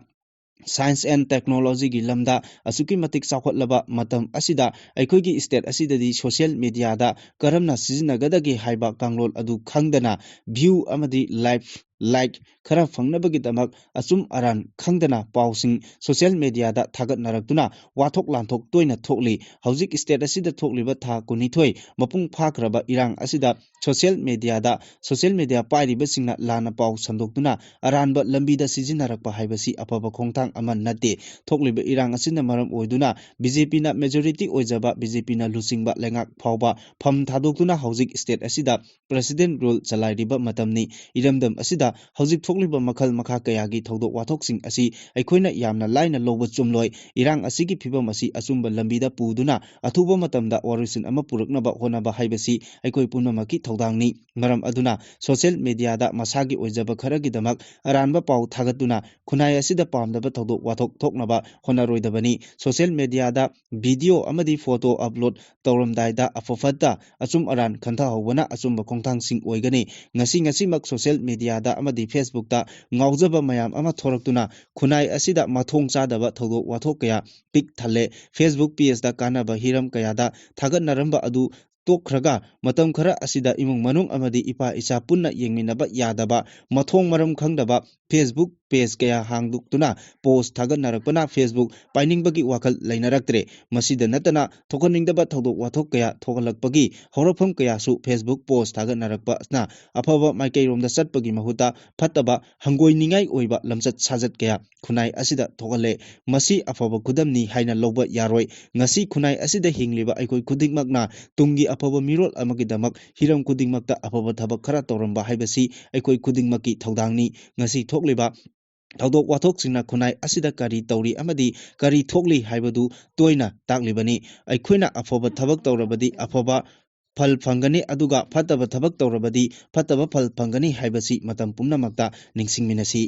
science and technologyꯒꯤ ꯂꯝꯗ ꯑꯁꯨꯛꯀꯤ ꯃꯇꯤꯛ ꯆꯥꯎꯈꯠꯂꯕ ꯃꯇꯝ ꯑꯁꯤꯗ ꯑꯩꯈꯣꯏꯒꯤ state ꯑꯁꯤꯗꯗꯤ social mediaꯗ ꯀꯔꯝꯅ ꯁꯤꯖꯤꯟꯅꯒꯗꯒꯦ ꯍꯥꯏꯕ ꯀꯥꯡꯂꯣꯟ ꯑꯗꯨ ꯈꯪꯗꯅ view ꯑꯃꯗꯤ live, like ꯈꯔ ꯐꯪꯅꯕꯒꯤꯗꯃꯛ ꯑꯆꯨꯝ ꯑꯔꯥꯟ ꯈꯪꯗꯅ ꯄꯥꯎꯁꯤꯡ social mediaꯗ ꯊꯥꯒꯠꯅꯔꯛꯇꯨꯅ ꯋꯥꯊꯣꯛ ꯂꯥꯟꯊꯣꯛ ꯇꯣꯏꯅ ꯊꯣꯛꯂꯤ꯫ ꯍꯧꯖꯤꯛ state ꯑꯁꯤꯗ ꯊꯣꯛꯂꯤꯕ ꯊꯥ ꯀꯨꯟꯅꯤꯊꯣꯏ ꯃꯄꯨꯡ ꯐꯥꯈ꯭ꯔꯕ ꯏꯔꯥꯡ ꯑꯁꯤꯗ social mediaꯗ, social media ꯄꯥꯏꯔꯤꯕꯁꯤꯡꯅ ꯂꯥꯟꯅ ꯄꯥꯎ ꯁꯟꯗꯣꯛꯇꯨꯅ ꯑꯔꯥꯟꯕ ꯂꯝꯕꯤꯗ ꯁꯤꯖꯤꯟꯅꯔꯛꯄ ꯍꯥꯏꯕꯁꯤ ꯑꯐꯕ ꯈꯣꯡꯊꯥꯡ ꯑꯃ ꯅꯠꯇꯦ꯫ ꯊꯣꯛꯂꯤꯕ ꯏꯔꯥꯡ ꯑꯁꯤꯅ ꯃꯔꯝ ꯑꯣꯏꯗꯨꯅ BJPꯅ majority ꯑꯣꯏꯖꯕ, BJPꯅ ꯂꯨꯆꯤꯡꯕ ꯂꯩꯉꯥꯛ ꯐꯥꯎꯕ ꯐꯝ ꯊꯥꯗꯣꯛꯇꯨꯅ ꯍꯧꯖꯤꯛ state ꯑꯁꯤꯗ president rule ꯆꯂꯥꯏꯔꯤꯕ ꯃꯇꯝꯅꯤ꯫ ꯏꯔꯝꯗꯝ ꯑꯁꯤꯗ ꯍꯧꯖꯤꯛ ꯊꯣꯛꯂꯤꯕ ꯃꯈꯜ ꯃꯈꯥ ꯀꯌꯥꯒꯤ ꯊꯧꯗꯣꯛ ꯋꯥꯊꯣꯛꯁꯤꯡ ꯑꯁꯤ ꯑꯩꯈꯣꯏꯅ ꯌꯥꯝꯅ ꯂꯥꯏꯅ ꯂꯧꯕ ꯆꯨꯝꯂꯣꯏ꯫ ꯏꯔꯥꯡ ꯑꯁꯤꯒꯤ ꯐꯤꯕꯝ ꯑꯁꯤ ꯑꯆꯨꯝꯕ ꯂꯝꯕꯤꯗ ꯄꯨꯗꯨꯅ ꯑꯊꯨꯕ ꯃꯇꯝꯗ ꯋꯥꯔꯣꯏꯁꯤꯟ ꯑꯃ ꯄꯨꯔꯛꯅꯕ ꯍꯣꯠꯅꯕ ꯍꯥꯏꯕꯁꯤ ꯑꯩꯈꯣꯏ ꯄꯨꯝꯅꯃꯛꯀꯤ ꯊꯧꯗꯥꯡꯅꯤ꯫ ꯃꯔꯝ ꯑꯗꯨꯅ social mediaꯗ ꯃꯁꯥꯒꯤ ꯑꯣꯏꯖꯕ ꯈꯔꯒꯤꯗꯃꯛ ꯑꯔꯥꯟꯕ ꯄꯥꯎ ꯊꯥꯒꯠꯇꯨꯅ ꯈꯨꯟꯅꯥꯏ ꯑꯁꯤꯗ ꯄꯥꯝꯗꯕ ꯊꯧꯗꯣꯛ ꯋꯥꯊꯣꯛ ꯊꯣꯛꯅꯕ ꯍꯣꯠꯅꯔꯣꯏꯗꯕꯅꯤ꯫ Social mediaꯗ video ꯑꯃꯗꯤ photo upload ꯇꯧꯔꯝꯗꯥꯏꯗ ꯑꯐ ꯐꯠꯇ ꯑꯆꯨꯝ ꯑꯔꯥꯟ ꯈꯟꯊꯍꯧꯕꯅ ꯑꯆꯨꯝꯕ ꯈꯣꯡꯊꯥꯡꯁꯤꯡ ꯑꯣꯏꯒꯅꯤ꯫ ꯉꯁꯤ ꯉꯁꯤꯃꯛ social mediaꯗ ꯑꯃꯗꯤ Facebookꯇ ꯉꯥꯎꯖꯕ ꯃꯌꯥꯝ ꯑꯃ ꯊꯣꯔꯛꯇꯨꯅ ꯈꯨꯟꯅꯥꯏ ꯑꯁꯤꯗ ꯃꯊꯣꯡ ꯆꯥꯗꯕ ꯊꯧꯗꯣꯛ ꯋꯥꯊꯣꯛ ꯀꯌꯥ ꯄꯤꯛ ꯊꯜꯂꯦ꯫ Facebook pageꯇ ꯀꯥꯟꯅꯕ ꯍꯤꯔꯝ ꯀꯌꯥꯗ ꯊꯥꯒꯠꯅꯔꯝꯕ ꯑꯗꯨ ꯇꯣꯛꯈ꯭ꯔꯒ ꯃꯇꯝ ꯈꯔ ꯑꯁꯤꯗ ꯏꯃꯨꯡ ꯃꯅꯨꯡ ꯑꯃꯗꯤ ꯏꯄꯥ ꯏꯆꯥ ꯄꯨꯟꯅ ꯌꯦꯡꯃꯤꯟꯅꯕ ꯌꯥꯗꯕ, ꯃꯊꯣꯡ ꯃꯔꯝ ꯈꯪꯗꯕ Facebook page ꯀꯌꯥ ꯍꯥꯡꯗꯣꯛꯇꯨꯅ post ꯊꯥꯒꯠꯅꯔꯛꯄꯅ Facebook ꯄꯥꯏꯅꯤꯡꯕꯒꯤ ꯋꯥꯈꯜ ꯂꯩꯅꯔꯛꯇ꯭ꯔꯦ꯫ ꯃꯁꯤꯗ ꯅꯠꯇꯅ ꯊꯣꯛꯍꯟꯅꯤꯡꯗꯕ ꯊꯧꯗꯣꯛ ꯋꯥꯊꯣꯛ ꯀꯌꯥ ꯊꯣꯛꯍꯜꯂꯛꯄꯒꯤ ꯍꯧꯔꯛꯐꯝ ꯀꯌꯥꯁꯨ Facebook post ꯊꯥꯒꯠꯅꯔꯛꯄꯅ ꯑꯐꯕ ꯃꯥꯏꯀꯩꯔꯣꯝꯗ ꯆꯠꯄꯒꯤ ꯃꯍꯨꯠꯇ ꯐꯠꯇꯕ ꯍꯪꯒꯣꯏꯅꯤꯡꯉꯥꯏ ꯑꯣꯏꯕ ꯂꯝꯆꯠ ꯁꯥꯖꯠ ꯀꯌꯥ ꯈꯨꯟꯅꯥꯏ ꯑꯁꯤꯗ ꯊꯣꯛꯍꯜꯂꯦ꯫ ꯃꯁꯤ ꯑꯐꯕ ꯈꯨꯗꯝꯅꯤ ꯍꯥꯏꯅ ꯂꯧꯕ ꯌꯥꯔꯣꯏ꯫ ꯉꯁꯤ ꯈꯨꯟꯅꯥꯏ ꯑꯁꯤꯗ ꯍꯤꯡꯂꯤꯕ ꯑꯩꯈꯣꯏ ꯈꯨꯗꯤꯡꯃꯛꯅ ꯇꯨꯡꯒꯤ ꯑꯐꯕ ꯃꯤꯔꯣꯜ ꯑꯃꯒꯤꯗꯃꯛ ꯍꯤꯔꯝ ꯈꯨꯗꯤꯡꯃꯛꯇ ꯑꯐꯕ ꯊꯕꯛ ꯈꯔ ꯇꯧꯔꯝꯕ ꯍꯥꯏꯕꯁꯤ ꯑꯩꯈꯣꯏ ꯈꯨꯗꯤꯡꯃꯛꯀꯤ ꯊꯧꯗꯥꯡꯅꯤ꯫ ꯉꯁꯤ ꯊꯣꯛꯂꯤꯕ ꯊꯧꯗꯣꯛ ꯋꯥꯊꯣꯛꯁꯤꯡꯅ ꯈꯨꯟꯅꯥꯏ ꯑꯁꯤꯗ ꯀꯔꯤ ꯇꯧꯔꯤ ꯑꯃꯗꯤ ꯀꯔꯤ ꯊꯣꯛꯂꯤ ꯍꯥꯏꯕꯗꯨ ꯇꯣꯏꯅ ꯇꯥꯛꯂꯤꯕꯅꯤ꯫ ꯑꯩꯈꯣꯏꯅ ꯑꯐꯕ ꯊꯕꯛ ꯇꯧꯔꯕꯗꯤ ꯑꯐꯕ ꯐꯜ ꯐꯪꯒꯅꯤ, ꯑꯗꯨꯒ ꯐꯠꯇꯕ ꯊꯕꯛ ꯇꯧꯔꯕꯗꯤ ꯐꯠꯇꯕ ꯐꯜ ꯐꯪꯒꯅꯤ ꯍꯥꯏꯕꯁꯤ ꯃꯇꯝ ꯄꯨꯝꯅꯃꯛꯇ ꯅꯤꯡꯁꯤꯡꯃꯤꯟꯅꯁꯤ꯫